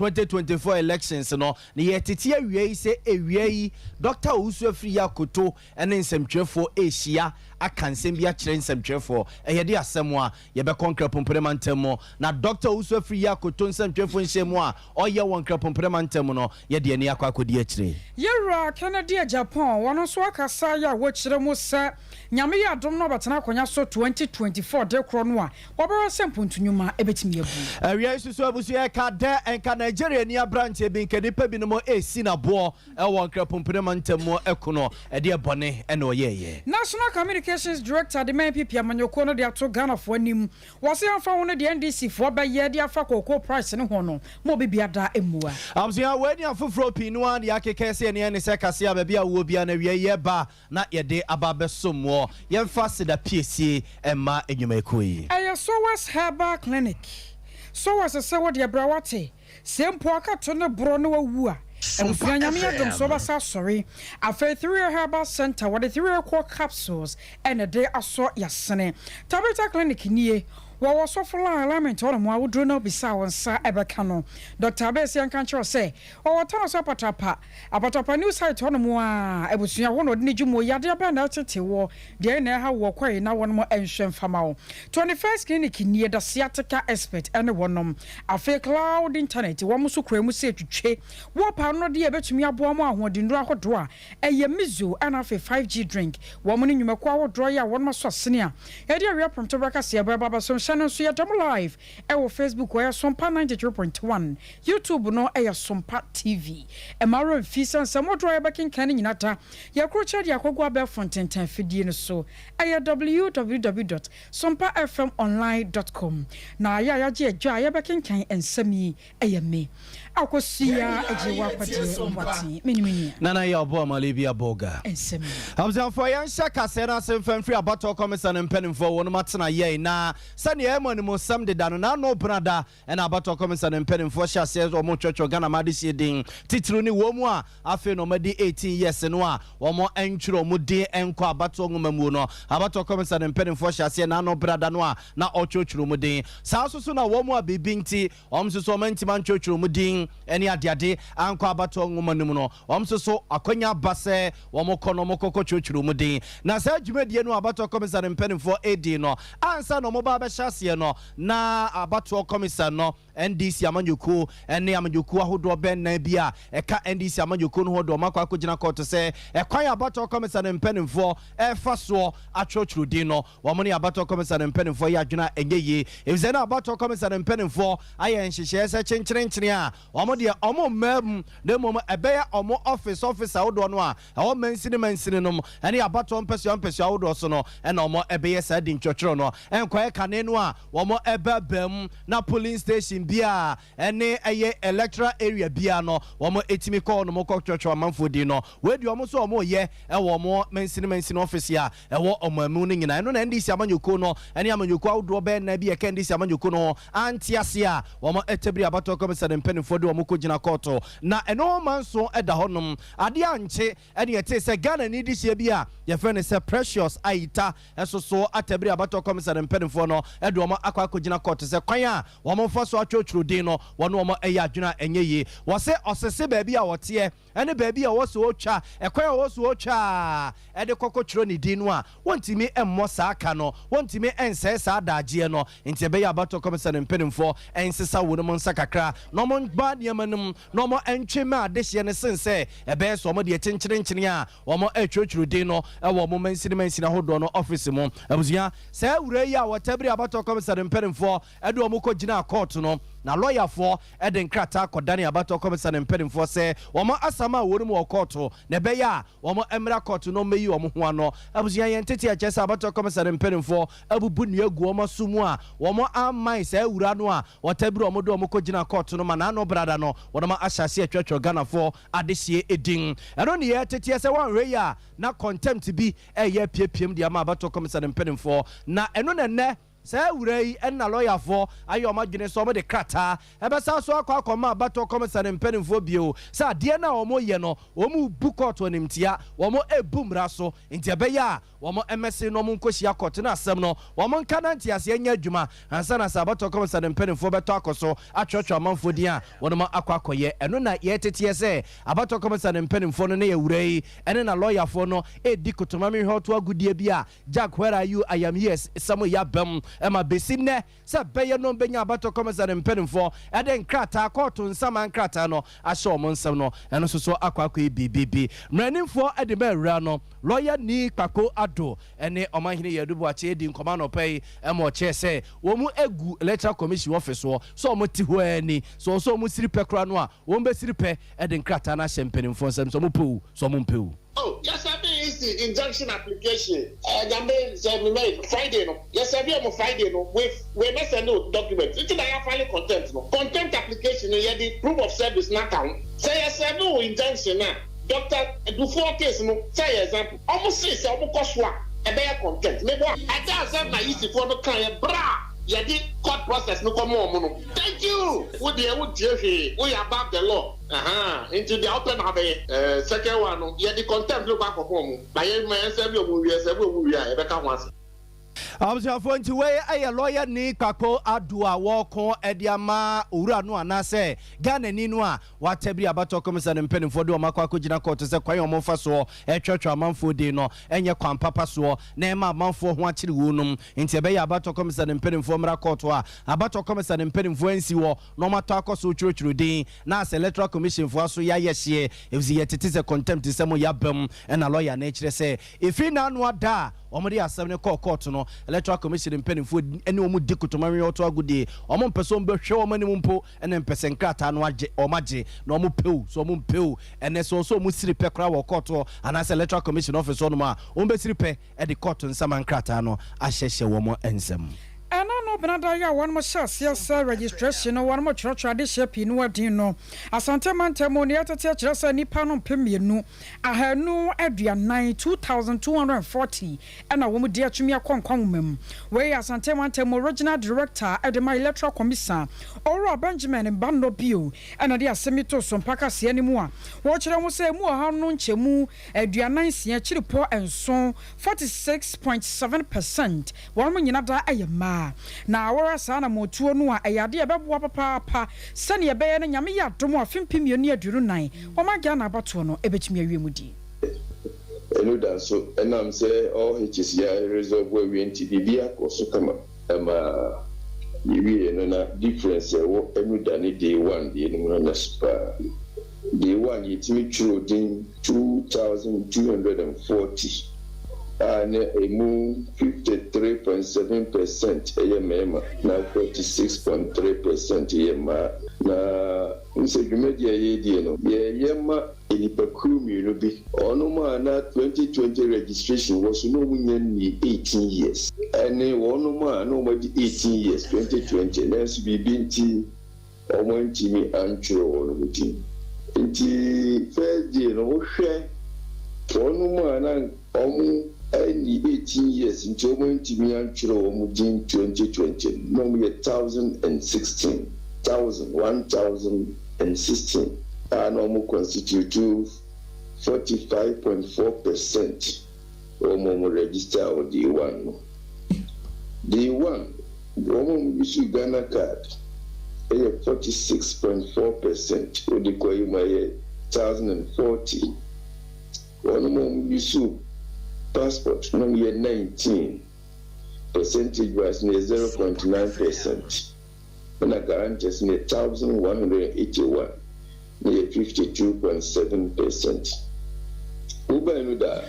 2024 elections no. Na yɛtete awia yi sɛ awia yi Dr. Owusu Afriyie Akoto ne nsɛmtwerɛfoɔ ɛrehyia aka nsɛm bi akyerɛ nsɛmtwerɛfoɔ. Ɛyɛ de asɛm a yɛbɛkɔ Nkrapompere mantam mu na Dr. Owusu Afriyie Akoto nsɛmtwerɛfoɔ nhyia mu a ɔyɛ wɔ Nkrapompere mantam no, yɛde ani akɔ akɔdi akyire. Yɛwura Kennedy Agyapong, wɔno nso akasa yɛ a wɔkyerɛ mu sɛ Nyame yɛ adom na ɔbɛtena akonnwa so 2024 de korɔ no a, wɔbɛhwɛ sɛ mpontu nnwuma ɛbɛtumi abu. Awia yi soso, abusua, ɛka dɛ nka Nigeria ni aberanteɛ bi nka nipa binom ɛsi naboɔ ɛwɔ Nkrapompere mantam mu ɛko no ɛde ɛbɔne ɛna ɔyɛɛyɛ. National Communications Director de ma NPP amanyɔkuo no de ato Ghanafoɔ anim wɔ sɛ yɛmfa ho no deɛ NDC foɔ bɛyɛ de afa kookoo price no ho no ma obi biada mmua. Abusua, wɔani afoforɔ pii no a deɛ akeka sɛ ɛne ɛne sɛ kase a baabi a wɔ bia no awia yi yɛba na yɛde aba bɛsom wɔ yɛmfa seda piesie ɛma nnwumakuo yi. Ɛyɛ Sowes Herbal Clinic. Sowes sɛ wode ɛbrɛ wate sɛ mpo akato ne borɔ ne wawu a, abusua, Nyame adom so wɔbɛsa asɔre. Afei Three Herbal Center, wɔde Three Core capsules ɛna de asɔ yasene. Tabita Clinic nie, wɔwɔ Sɔfo line alignment hɔ nom a woduro no bisa wɔn nsa ɛbɛka no. Dr Abɛɛsi nka nkyerɛw sɛ ɔwɔ tɔnɔ so Apatrapa, Apatrapa new site hɔ nom a, abusua, hɔ na ɔde ne dwuma. Yadeɛ bɛn na ɛtete wɔ deɛ na ɛha wɔ kɔe na wɔnom nhwɛ mfama wo. 21st Clinic nie, da sciatica expert ɛne wɔnom. Afei Cloud Internet, wɔn nso kura mu sɛ etwitwe wɔpa no deɛ ɛbɛtumi aboa mu ahoɔdennuro ahodoɔ a ɛyɛ mizo, ɛna afei 5G drink. Wɔn ne nnwumakuo ahodoɔ yi a wɔnom aso asene a yɛde awia prɔmto bɛka seɛ bɛba bɛso nhyɛ no nso. Yɛdam live ɛwɔ Facebook, ɛyɛ Sompa 93.1. YouTube no ɛyɛ Sompa TV. Ɛma werɛ mfi sɛ nsɛm ahodoɔ a yɛbɛkenkan no nyina da yɛkoro kyerɛ de akɔgu abɛɛfo ntentan fidie no so, ɛyɛ www.sompafmonline.com. Na yɛ a yɛagye adwa a yɛbɛkenkan nsɛm yi ɛyɛ me Akosua agye wɔ akwadeɛ mbɔten mene me nua. Nana yɛ ɔbɔ amale bi abɔga. Nsɛm yi. Abusuafoɔ, yɛnhyɛ kaseɛ no ase mfɛmfiri abatoɔ kɔmisa no mpanimfoɔ wɔnom atena yɛn na sɛneɛ ɛmɔ animosɛm deda no n'ano benada ɛna abatoɔ kɔmisa no mpanimfoɔ hyɛ aseɛ wɔn twɛtwɛ Ghana ma adehyɛ din titiriw ne wɔn mu a afei na wɔadi 18 years no a wɔn ntwerɛ wɔn din nkɔ abatoɔ nwoma mu no. Abatoɔ kɔmisa no mpanimfoɔ hyɛ aseɛ n'ano benada no a na ɔtwerɛtwerɛ wɔn din saa nso so na wɔn mu a biribi nti wɔn nso so wɔn ntoma ntwerɛtwerɛ wɔn din ne adeade ankɔ abatoɔ nwoma no mu no, wɔn nso so akɔnya aba sɛ wɔn kɔ no wɔn kɔkɔ twerɛtwerɛ wɔn din. Na saa dwumadie no abatoɔ kɔmisa no mpanimfoɔ edi no ansa na wɔn ba abɛhyɛ aseɛ no, na abatoɔ kɔmisa no, NDC amanyɔkuo ne amanyɔkuo ahodoɔ bɛn nan bi a ɛka NDC amanyɔkuo no ho de wɔn akɔ akɔgyina kɔɔto sɛ ɛkwan abatoɔ kɔmisa no mpanimfoɔ ɛrefa soɔ atwerɛtwerɛ din no, wɔn ne abatoɔ kɔmisa no mpanimfoɔ yɛ adwene a ɛnyɛ yie, efisɛ na abatoɔ kɔmisa no mpanimfoɔ ayɛ nhyehyɛeɛ sɛ kyenkyerenkyene a wɔn deɛ wɔn mmaa mu, na mmom ɛbɛyɛ wɔn office ahodoɔ no a ɛwɔ mansini mansini nom ɛne abatoɔ mpɛsua mpɛsua ahodoɔ so no ɛna wɔn ɛbɛyɛ saa di ntwɛtwerɛ no. Ɛnkɔyɛ kane no a wɔn ɛbɛbɛn mu na polling station bi a ɛne ɛyɛ electoral area bia no wɔn etimi kɔ wɔn kɔ twɛtwɛ amanfoɔ din no. Wɔadi wɔn nso wɔn yɛ ɛwɔ wɔn mansini mansini office a ɛwɔ ɔman mu no nyinaa. Ɛno na NDC amanyɔkuo no ɛne amanyɔkuo ahodoɔ bɛyɛ nnan bi ɛka NDC amanyɔkuo no ho ante ase a wɔn ɛtɛbiri abatoɔ kɔmisa ne mpanimfoɔ de wɔn kɔ gyina kɔɔto na ɛno ma nso ɛda hɔnom. Adeɛ ankye ɛne ɛte sɛ Ghana ni de hyia bi a yɛfrɛ no sɛ Precious Ayita ɛso so atabiri abatoɔ kɔmisa ne mpanimfoɔ no ɛde wɔn akɔ akɔgyina kɔɔto sɛ kwan a wɔn fa so atwerɛtwerɛ din no, wɔn wɔn ɛyɛ adwene a ɛnyɛ yie. Wɔsɛ ɔsese baabi a wɔteɛ ɛne baabi a wɔwɔ so wɔtwa ɛkwan a wɔwɔ so wɔtwa a ɛde kɔkɔ twerɛ ne din no a wɔntumi mmɔ saa ka no, wɔntumi nsɛe saa adagyeɛ no. Nti ɛbɛyɛ abatoɔ kɔmisa ne mpanimfoɔ ɛnsesa wɔn mu nsa kakra na wɔn ba nneɛma no mu na wɔn ntwe ma adehyeɛ no sen sɛ ɛbɛyɛ sɛ wɔn deɛ kyenkyerenkyene a wɔn ɛtwerɛtwerɛ din no ɛwɔ wɔn mansini mansini ahodoɔ no office mu. Abusua, saa awura yi a wɔtabiri abatoɔ kɔmisa ne mpanimfoɔ ɛde wɔn kɔ gyina court no na lɔyafoɔ ɛde nkrataa kɔdane abatoɔ kɔmisa ne mpanimfoɔ sɛ wɔn asam a wɔn mu wɔ court na ɛbɛyɛ a wɔn mmra court no mmɛyi wɔn ho ano. Abusua, yɛn tete ɛkyɛ sɛ abatoɔ kɔmisa ne mpanimfoɔ abubu nnua gu wɔn aso mu a wɔn aman saa awura no a wɔtabiri wɔn de wɔn kɔ gyina court no ma n'ano brada no wɔn ahyɛ ase atwerɛtwerɛ Ghanafoɔ adehyeɛ edin. Ɛno ne yɛ teteɛ sɛ wɔnhwɛ yi a na contempt bi ɛyɛ piepiem de ama abatoɔ kɔmisa ne mpanimfoɔ na ɛno na nnɛ. Saa awuraa yi na lɔyafoɔ ayɛ wɔn adwene sɛ wɔde krataa bɛsan so akɔ akɔma abatoɔ kɔmisa no mpanimfoɔ bio sɛ adeɛ no a wɔreyɛ no wɔrebu kɔɔto animtia, wɔrebu mmara so, nti ɛbɛyɛ a wɔmmɛse na wɔnkɔhyia kɔɔto na asɛm no wɔnka na nteaseɛ nyɛ adwuma ansa na sɛ abatoɔ kɔmisa no mpanimfoɔ bɛtɔ akɔ so atwerɛtwerɛ amanfoɔ din a wɔnom akɔ akɔyɛ. Ɛno na yɛreteteɛ sɛ abatoɔ kɔmisa no mpanimfoɔ no ne awuraa yi ne na lɔyafoɔ no redi kotomamehwɛɔto agodie bi a Jack where are you I am here sɛm yi aba mu ma besi nnɛ sɛ bɛyɛ no benya abatoɔ kɔmisa mpanimfoɔ de nkrataa kɔɔto nsaman nkrataa no ahyɛ wɔn nsam no ɛno nso so akɔ akɔyɛ biribi mmaranimfoɔ de ma awura no lɔya Nii Kpakpo Addo ne Ɔmanhene Yadu Boakye adi nkɔmmɔ anɔpa yi ma ɔkyerɛ sɛ wɔn agu Electoral Commission office hɔ sɛ wɔn te hɔ ara ni sɛ wɔn sɛ wɔn siri pɛ koraa no a wɔn bɛsiri pɛ de nkrataa no ahyɛ mpanimfoɔ nsam sɛ wɔn pɛ o sɛ wɔn mpɛ o. Oh yɛ sɛbe esi injunction application eh nyame sɛ me mɛ Friday no yɛ sɛbe ɔmo Friday no with wei mɛ sɛnde wo document nti na yɛ file contempt no contempt application no yɛ de proof of service no aka ho sɛ yɛ sɛbe wo injunction no a Doctor Dufour case no sɛ yɛ example ɔmo se sɛ ɔmo kɔ so a ɛbɛyɛ contempt me boa. Ɛda asɛm na EC foɔ no kaeɛ berɛ a yɛde court process no kɔma ɔmo no. Thank you! Wo deɛ wo ntie hwee, wo yɛ above the law. Ahaa nti deɛ wopɛ na wabɛyɛ. Eh second one no yɛde contempt no kɔ akɔka ɔmo but yɛn ma yɛn serve ɔmo nwie yɛ serve ɔmo wie a yɛbɛka ho asɛm. Abusuafoɔ nti wei yɛ lawyer ni Kpakpo Addo a wɔreko de ama owura no anaasɛ Ghanani no a watabiri abatoɔ kɔmisa no mpanimfoɔ de wɔn akɔ akɔgyina kɔɔto sɛ kwan a wɔfa soɔ retwerɛtwerɛ amanfoɔ din no nyɛ kwan papa soɔ na ɛma amanfoɔ ho akyere wɔnom nti ɛbɛyɛ abatoɔ kɔmisa no mpanimfoɔ mmra kɔɔto a abatoɔ kɔmisa no mpanimfoɔ ansi hɔ na wɔatɔ akɔ so retwerɛtwerɛ din na asɛ electoral commission foɔ aso yɛ ayɛ hyeɛ efisɛ yɛtete sɛ contempt sɛ mo yɛ aba mu ɛna lawyer no kyerɛ sɛ ɛfiri n'ano ada a wɔde asɛm no kɔɔ court no Electoral Commission mpanimfoɔ ne wɔn di kotomanwe ɔto agodie. Wɔn mpɛ sɛ wɔn bɛhwɛ wɔn anim mpo ɛna mpɛ sɛ nkrataa no agye wɔn agye na wɔn pɛ o sɛ wɔn mpɛ o ɛnɛ sɛ wɔn sɛ wɔn siri pɛ koraa wɔ court hɔ anaasɛ Electoral Commission office hɔnom a wɔn bɛsiri pɛ de court nsama nkrataa no ahyehyɛ wɔn nsam. Ɛna no benada yi a wɔnom hyɛ aseɛ sɛ registration no wɔnom kyerɛkyerɛ adehyeɛ pii no adin no Asante mantam mu ne yɛtete kyerɛ sɛ nnipa no 2,240, 2240, ɛna wɔn di atumi akɔ nkwa nwoma mu. Wei yɛ Asante mantam mu Regional Director ɛde ma Electoral Commission, Owura Benjamin Mbano bio, ɛna de asɛm yi to so mpa kaseɛ no mu a wɔkyerɛ ho sɛ emu ɔha no nkyɛmu 46.7, 46.7%, wɔn nyina da ɛyɛ mmaa. Na wɔrɛ saa na mɔtuo no a ɛyɛ adeɛ ɛbɛboa papaapa sɛnea ɛbɛyɛ no Nyame yɛ adom a afe 2024 wɔma Ghana abatoɔ no ɛbɛtumi awie mu di. Ɛno da nso ɛnam sɛ all hitches yɛ resolve awie nti biribi akɔ so kama ɛma yɛwie no na difference ɛwɔ ɛno da ne day one deɛ no mu no na so paa. Day one yɛtumi twerɛ din 2240 a na emu 53.7% ɛyɛ mmarima na 46.3% yɛ mmaa. Na nsɛ dwumadi a yɛredie no yɛyɛ ma nnipakuo mmienu bi, ɔnom a na 2020 registration wɔ so na wɔn nya nni 18 years ɛne wɔnom a na wɔn adi 18 years 2020 nanso biribi nti wɔn ntumi antwerɛ wɔn din. Nti first day no wohwɛ wɔnom a na wɔn ani 18 years nti wɔn ntumi antwerɛ wɔn din 2020 na wɔn yɛ 1016, thousand 1016 a na wɔn constitute 45.4% wɔn a wɔn register wɔ day one no. Day one wɔn a wɔn use Ghana Card ɛyɛ 46.4%, wɔde kɔ yi mu ɛyɛ 1040. Wɔn a wɔn use passport na wɔn yɛ 19, percentage wise no yɛ 0.9%, ɛna guarantors no yɛ 1181 na yɛ 52.7%. Wobɛn no da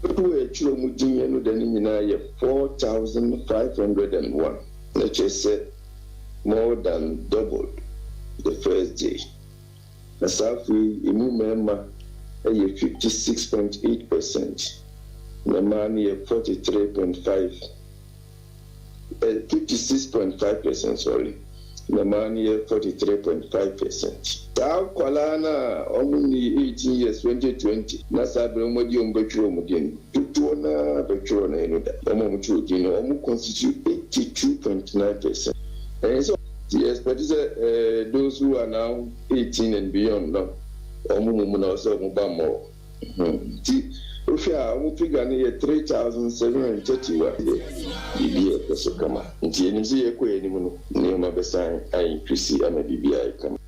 dodoɔ a ɛtwerɛ mu din no da no nyinaa yɛ 4501, na kyerɛ sɛ more than doubled the first day. Na saa afei emu mmarima yɛ 56.8%, na mmaa no yɛ 43.5, 56.5%, sorry. Na mmaa no yɛ 43.5%. Saa nkwadaa no a wɔnnii 18 years, 2020, na saa berɛ no wɔadi wɔn bɛtwerɛ wɔn din no, dodoɔ no ara bɛtwerɛ no ɛno da. Wɔn a wɔtwerɛ din no, wɔn constitute 82.9%. Ɛyɛ sɛ nti yɛ expect sɛ those who are now 18 and beyond no, wɔn mmom na ɛwɔ sɛ wɔba more. Nti wohwɛ a wɔn figure no yɛ 3,731 deɛ, biribi rekɔ so kama. Nti yɛnim sɛ yɛrekɔ yɛn anim no, nneɛma bɛsan a increase ama biribi ayɛ kama.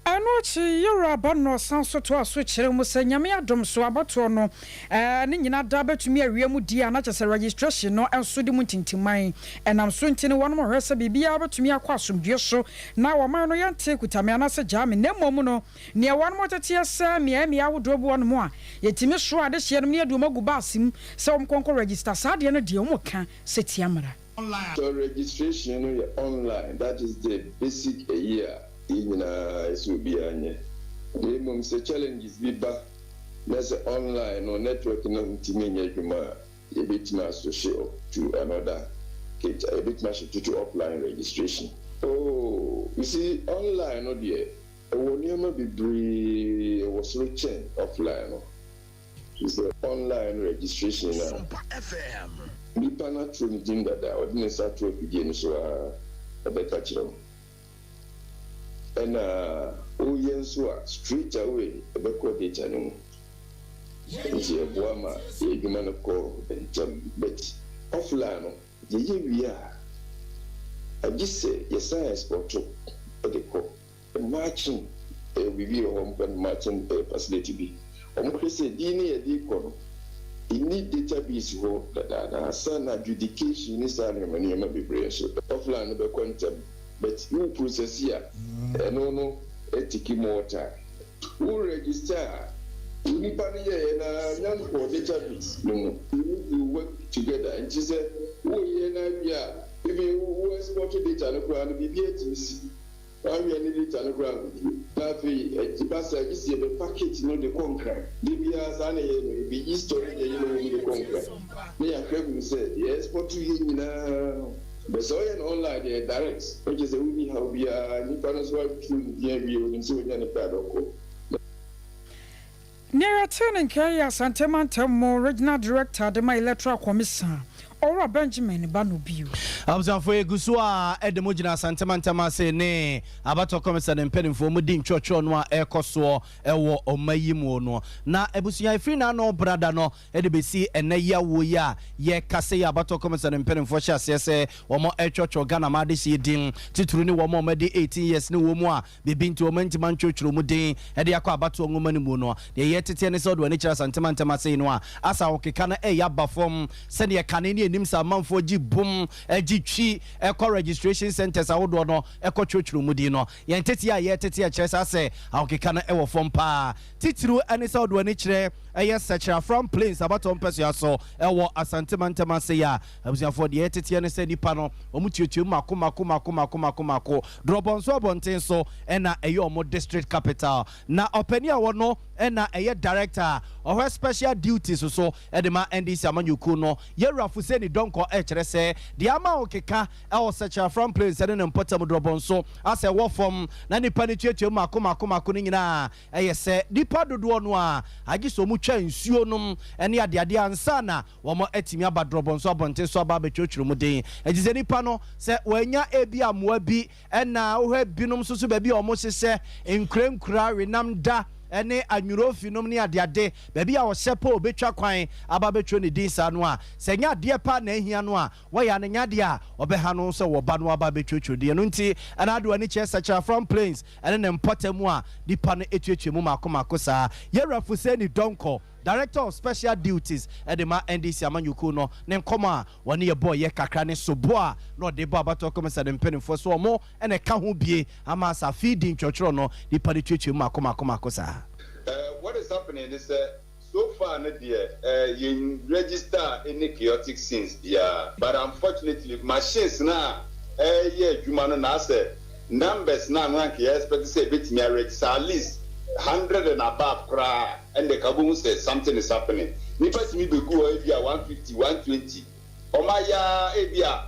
Ɛno akyi, Yewura Bannor san nso toaa so kyerɛɛ mu sɛ Nyame adom so abatoɔ no ne nyina da bɛtumi awia mu di a na kyerɛ sɛ registration no nso de mu ntintiman. Ɛnam so nti no wɔnom hwɛ sɛ biribiara bɛtumi akɔ asomdwoeɛ so na ɔman no yɛnte kutame anaasɛ gyaa me na mmom no Nea wɔnom teteɛ sɛ mmeaɛ mmeaɛ ahodoɔ bi wɔnom a yɛtumi soa adehyeɛ nom ne yɛde wɔn agu bus mu sɛ wɔn kɔ nkɔ register saa adeɛ no deɛ wɔn ka sɛ tia mmara. Sɛ registration no yɛ online that is the basic ayi a yɛn nyinaa ɛsɛ obiara nyɛ. Na mmom sɛ challenges bi ba na sɛ online no network no ntumi nyɛ adwuma a yɛbɛtumi aswitche up to another kit a yɛbɛtumi aswitche to offline registration. Oh you see online no deɛ Ɛwɔ nneɛma bebree ɛwɔ soro kyɛn offline no. Te sɛ online registration no a, nipa no atwerɛ ne din dada, ɔde ne nsa ato afidie no so ara ɛbɛka kyerɛ wo. Ɛna woyɛ nso a straight away ɛbɛkɔ data no mu. Nti ɛboa ma yɛn adwuma no kɔ ntɛm but offline no yɛyɛ wie a agye sɛ yɛsan export de kɔ. Matching, ɛyɛ biribi wɔ hɔ wɔfrɛ no matching facility bi. Wɔhwɛ sɛ din no yɛde rekɔ no, ɛnni database hɔ dada anaa ansa na adjudication ne saa nneɛma nneɛma bebree nso. Offline no bɛkɔ ntɛm but wo process a, ɛno no take more time. Wo register a, onipa no yɛeɛ no ara nya nkɔɔ database no mu. We need to work together nti sɛ woyɛ no ara wie a, even wo export data no koraa no biribiara tumi si. W'awia ne data no koraa nkodu. Na afei ɛba saa gye sɛ yɛbɛfa kit no de kɔ Nkran. Da biara saa na yɛyɛ no, yɛbɛyi storage ayi no wɔ mu de kɔ Nkran na yɛahwɛ ahunu sɛ deɛ yɛ export yɛ nyinaa no. But sɛ woyɛ no online deɛ ɛyɛ direct, na kyerɛ sɛ wonni haw biara, nipa no nso atwerɛ ne din awie, onim sɛ wanya ne card ɔkɔ. Na. Nea yɛtee ne nka yi yɛ Asante Mantam mu Regional Director de ma Electoral Commission, Owura Benjamin Banobio. Abusuafo egu so a ɛde mo gyina Asante Mantam ase ne Abatoɔ Kɔmisa ne mpanimfoɔ mu di ntwɔtwɔɔ no a ɛrekɔ soɔ wɔ ɔma yi mu no. Na abusua ɛfiri n'ano brada no de bɛsi ɛnnɛ yi awoɔ yi a yɛrekasa yi Abatoɔ Kɔmisa ne mpanimfoɔ hyɛ aseɛ sɛ wɔn retwɔtwɔ Ghana ma adehyeɛ din titiri ne wɔn a wɔadi 18 years ne wɔn a Biribi nti wɔantumi antwerɛtwerɛ mu din de akɔ abatoɔ nwoma no mu no. Deɛ yɛreteteɛ ne sɛ wode w'ani kyerɛ Asante mantam ase yi no a, asa ahokeka no reyɛ aba fam sɛdeɛ kane ne yɛnim sɛ amanfoɔ gye bum gye twi kɔ registration centres ahodoɔ no kɔtwerɛtwerɛ mu din no. Yɛn nteteɛ a yɛreteteɛ kyerɛ saa sɛ ahokeka no wɔ fam pa ara. Titiriw ne sɛ wode w'ani kyerɛ ɛyɛ Sɛkyerɛ Afram Plains abatoɔ mpɛsoa so wɔ Asante mantam ase yi a, abusuafoɔ deɛ yɛreteteɛ ne sɛ nnipa no wɔtuatua mu mako mako mako mako mako mako. Drɔbɔnso abɔnten so na ɛyɛ wɔn district capital. Na ɔpanin a ɔno na ɛyɛ director a ɔhwɛ special duties so de ma NDC amanyɔkuo no, Yɛwura Fuseni Donkor rekyerɛ sɛ deɛ ama ɔkeka wɔ Sekyere Afram Plains ne ne mpɔtam Drɔbɔnso asɛ wɔ fam na nnipa no tuatua mu mako mako mako no nyinaa yɛ sɛ nnipa dodoɔ no ara agye sɛ wɔtwa nsuo nom ne adeadeɛ ansa na Wɔatumi aba drɔbɔ nso abɔnten so aba abɛtwerɛtwerɛ mu den. Enti sɛ nipa no, sɛ wannya ebia mmoa bi, ɛna wohwɛ binom nso so baabi a wɔhyehyɛ nkura nkura, wenam da ne anwurofi nom ne adeade, baabi a ɔhyɛ pɛ ɔbɛtwa kwan aba abɛtwerɛ ne din saa no a, sɛ ɛnyɛ adeɛ pa na ahia no a, wɔyɛ a no nyɛ adeɛ a ɔbɛha no sɛ wɔba no aba abɛtwerɛtwerɛ din. Ɛno nti na ade w'ani kyerɛ Sɛkyerɛ Afram Plains ne ne mpɔtam a nipa no tuatua mu mmaako mmaako saa. Yɛwura Fuseni Donkor. Director of Special Duties de ma NDC amanyɔkuo no ne nkɔmmɔ a wɔne yɛ bɔeɛ kakra ne soboɔ a na ɔde bɔ abatoɔ kɔmisa ne mpanimfoɔ sɛ wɔn na ɛka ho bie ama sɛ afei di ntwerɛtwerɛ no nipa no tuatua mu mako mako mako saa. What is happening ne sɛ so far no deɛ yɛn register any chaotic scenes biara but unfortunately machines no a ɛreyɛ adwuma no na asɛ numbers no a na anka yɛ expect sɛ ɛbɛtumi a register at least hundred and above koraa ɛnde ka wobɛhu sɛ something is happening. Nnipa tumi bɛgu hɔ ebia 150, 120, wɔn ayɛ ara ebia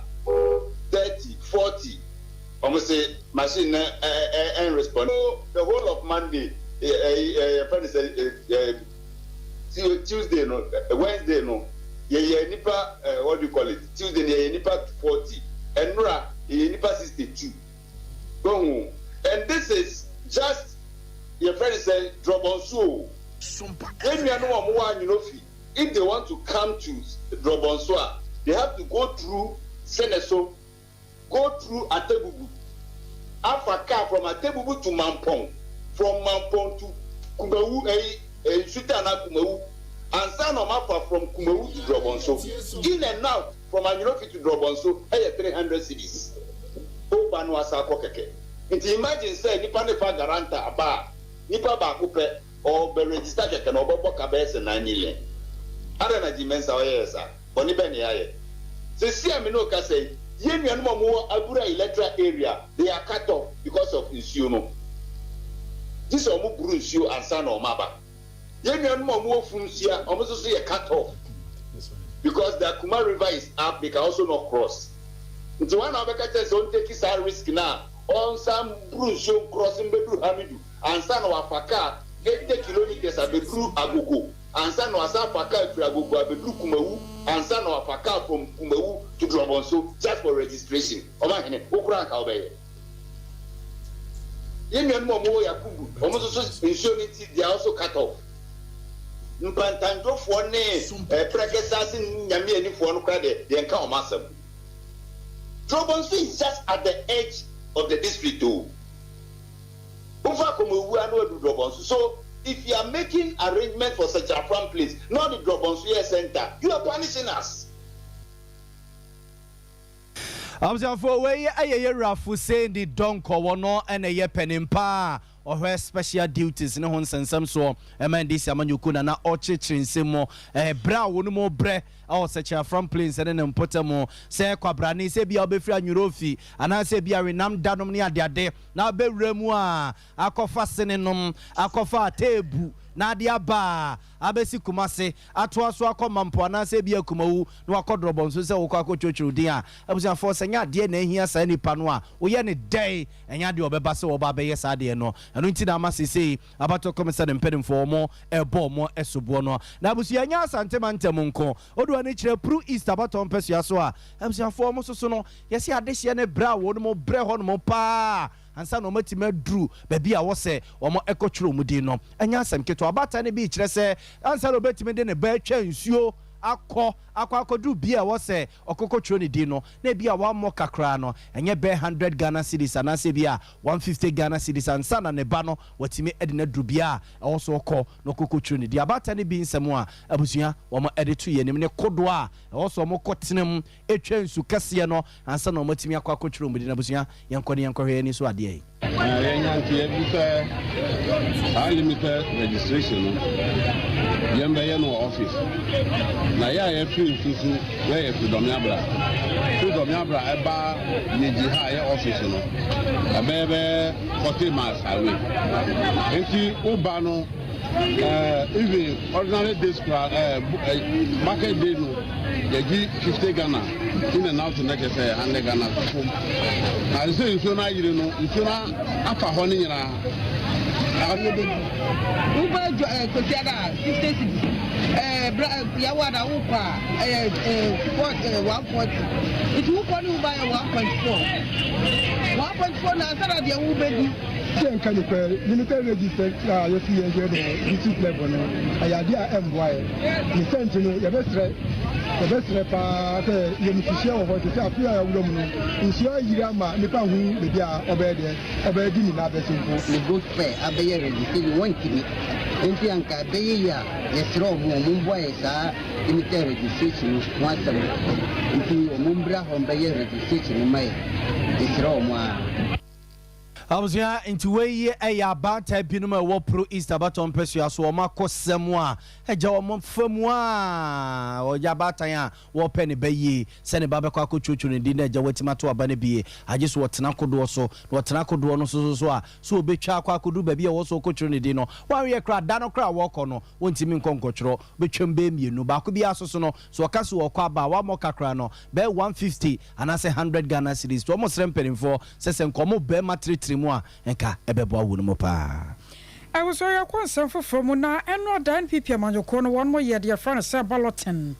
30, 40. Wɔn se machine no ɛn respond. The whole of Monday ɛyi yɛfrɛ no sɛ Tuesday no, Wednesday no yɛyɛ nipa, what do you call it, Tuesday no yɛyɛ nipa 40, ɛnora yɛyɛ nipa 62. Wahu? And this is just yɛfrɛ no sɛ Drɔbɔnso o. Yɛn nuanom a wɔwɔ Anwinofi, if they want to come to Drɔbɔnso a, they have to go through Seneso, go through Atebubu, afa car from Atebubu to Mampong, from Mampong to Kumawu, ɛyi Nsuta anaa Kumawu, ansa na wɔn afa from Kumawu to Drɔbɔnso. In and out from Anwinofi to Drɔbɔnso ɛyɛ 300 cedis. Woba no asa akɔ kɛkɛ. Nti imagine sɛ nipa no fa guarantor aba a, nipa baako pɛ ɔbɛ register kɛkɛ na ɔbɛbɔ ka bɛyɛ sɛ 9 million. Adɛn na Jean Mensa ɔyɛɛ saa? Bɔne bɛn na yɛayɛ? Seesei a me ne wo kasa yi, yɛn nuanom a wɔwɔ Abura electoral area, they are cut off because of nsuo no. Gye sɛ wɔboro nsuo ansa na wɔaba. Yɛn nuanom a wɔwɔ Fumsua, wɔn nso so yɛ cut off because the Akuma river is up, they can also not cross. Nti wɔn na wɔbɛka kyerɛ sɛ ɔntake saa risk no a ɔnsan boro nsuo ncross mbɛduru Hamidu ansa na wafa car 80 kilometres abɛduru Agogo, ansa na wasan afa car firi Agogo abɛduru Kumawu, ansa na wafa car from Kumawu to Drɔbɔnso just for registration. Ɔmanhene, wo koraa anka wobɛyɛ. Yɛn nuanom a wɔwɔ Yakubu, wɔn nso so nsuo no nti they are also cut off. Mpantandwofoɔ ne Prɛkɛsɛ ase Nyame anifoɔ no koraa deɛ, yɛnka wɔn asɛm. Drɔbɔnso is just at the edge of the district o. Wofa Kumawu a na waduru Drɔbɔnso. So if you are making arrangement for Sekyerafram place na ɔde Drɔbɔnso yɛ center, you are punishing us. Abusuafoɔ, wei yɛ yɛwura Fuseini Donkor, wɔno na ɛyɛ panin pa a ɔhwɛ special duties ne ho nsɛnsɛm soɔ ɛma NDC amanyɔkuo na na ɔkyerɛkyerɛ nsɛm mu ɛberɛ a wɔn mu brɛ ɛwɔ Sekyerafram Plains ne ne mpɔtam sɛ kwabrane sɛ bia wobɛfiri Anwurofi anaasɛ bia Wenam danom ne adeade na wobɛwura mu a akɔfa sene nom akɔfa ateebu na ade aba a abɛsi Kumase atoa so akɔ Mampo anaasɛ ebia Kumawu na wakɔ Drɔbɔnso sɛ wokɔ akɔtwerɛtwerɛ wo din a, abusuafoɔ, sɛ ɛnyɛ adeɛ na ahia saa nipa no a, woyɛ no dɛn? Ɛnyɛ adeɛ a ɔbɛba sɛ ɔba abɛyɛ saa adeɛ no. Ɛno nti na ama seesei abatoɔ kɔmisa ne mpanimfoɔ wɔn rebɔ wɔn soboɔ no. Na abusua, ɛnyɛ Asante mantam nko. Wode w'ani kyerɛ Pru East abatoɔ mpasua so a, abusuafoɔ, wɔn nso so no, yɛse adehyeɛ ne brɛ a wɔn brɛ hɔnom pa ara. Ansa na wɔatumi aduru baabi a wɔsɛ wɔkɔtwerɛ wɔn din no, ɛnyɛ asɛm ketewa. Ɔbaatan no bi rekyerɛ sɛ ansa na ɔbɛtumi de ne ba atwa nsuo akɔ akɔ akɔduru bea a ɛwɔ sɛ ɔkɔkɔtwerɛ ne din no, na ebia wammɔ ka koraa no, ɛnyɛ bɛyɛ hundred Ghana cedis anaasɛ ebia 150 Ghana cedis ansa na ne ba no watumi de no aduru bea a ɛwɔ sɛ ɔkɔ na ɔkɔkɔtwerɛ ne din. Abaatan no bi nsɛm a abusua wɔde to yɛn anim ne kodoɔ a ɛwɔ sɛ wɔkɔtena mu twa nsu kɛseɛ no ansa na wɔatumi akɔ akɔtwerɛ wɔn din. Abusua, yɛnkɔ na yɛnkɔhwɛ yɛn ani so adeɛ yi. Na yɛnya nteɛ bi sɛ saa limited registration no yɛmbɛyɛ no wɔ office. Na yɛ a yɛfiri nsu so na yɛfiri Dɔmeabra. Firi Dɔmeabra ɛba Yegyi ha a yɛ office no ɛbɛyɛ bɛyɛ 40 miles away. Nti woba no eh, even ordinary days kura eh, eh, market day no yɛgye 50 Ghana in and out na kyerɛ sɛ 100 Ghana fom. Na sɛ nsuo no ayiri no, nsuo no afa hɔ no nyinaa. Wobɛ adwa ɛɛ Kwasiada a 50 cedis ɛɛ bra Yawoada wokɔ a ɛyɛ ɛɛ fort ɛɛ 140 nti wokɔ ne woba yɛ 1.4 1.4 na ansa na deɛ wobɛdi. Sɛ nka nokorɛ limited register a yɛsi yɛn yɛ no district level no ɛyɛ adeɛ a ɛmboa yɛ ne sɛ nti no yɛbɛsrɛ yɛbɛsrɛ paa sɛ yɛn mfihyeɛ wɔ hɔ te sɛ afe a yɛawura mu no nsuo ayiri ama nipa hu baabi a ɔbɛyɛ deɛ ɔbɛyɛ di ne nan abɛsi mpo. Ne good fare abɛyɛ registration wɔntumi nti anka ɛbɛyɛ yie a yɛsrɛ wɔn wɔn mmoa yɛ saa limited registration no ho asɛm nti wɔn mbra hɔ mbɛyɛ registration no ma yɛ yɛsrɛ wɔn ara. Abusua, nti wei yɛ abaatan binom a ɛwɔ Pro East abatoɔ mpɛsua so wɔn akosɛm a agya wɔn fa mu a ɔyɛ abaatan a wɔpɛ ne ba yie sɛ ne ba bɛkɔ akɔtwotwo ne din na agya watumi ato aba no bie agye so ɔtena kodoɔ so na ɔtena kodoɔ no so so so a so ɔbɛtwa akɔ akɔduru baabi a ɛwɔ so ɔkɔtwerɛ ne din no wanweɛ koraa da no koraa a wɔkɔ no wɔntumi nkɔ nkɔtwerɛ bɛtwam bɛyɛ mmienu baako biara so so no so ɔka so ɔkɔ aba a wammɔ kakra no bɛyɛ 150 anaasɛ 100 Ghana cedis nti wɔn srɛ mpaninfoɔ sɛ sɛ nka wɔn bɛma tiritiri mu a nka ɛbɛboa wɔn mu paa. Abusua yɛkɔ nsɛm foforɔ mu na ɛno ada NPP amanyɔkuo no wɔn yɛ deɛ yɛfrɛ no sɛ balloting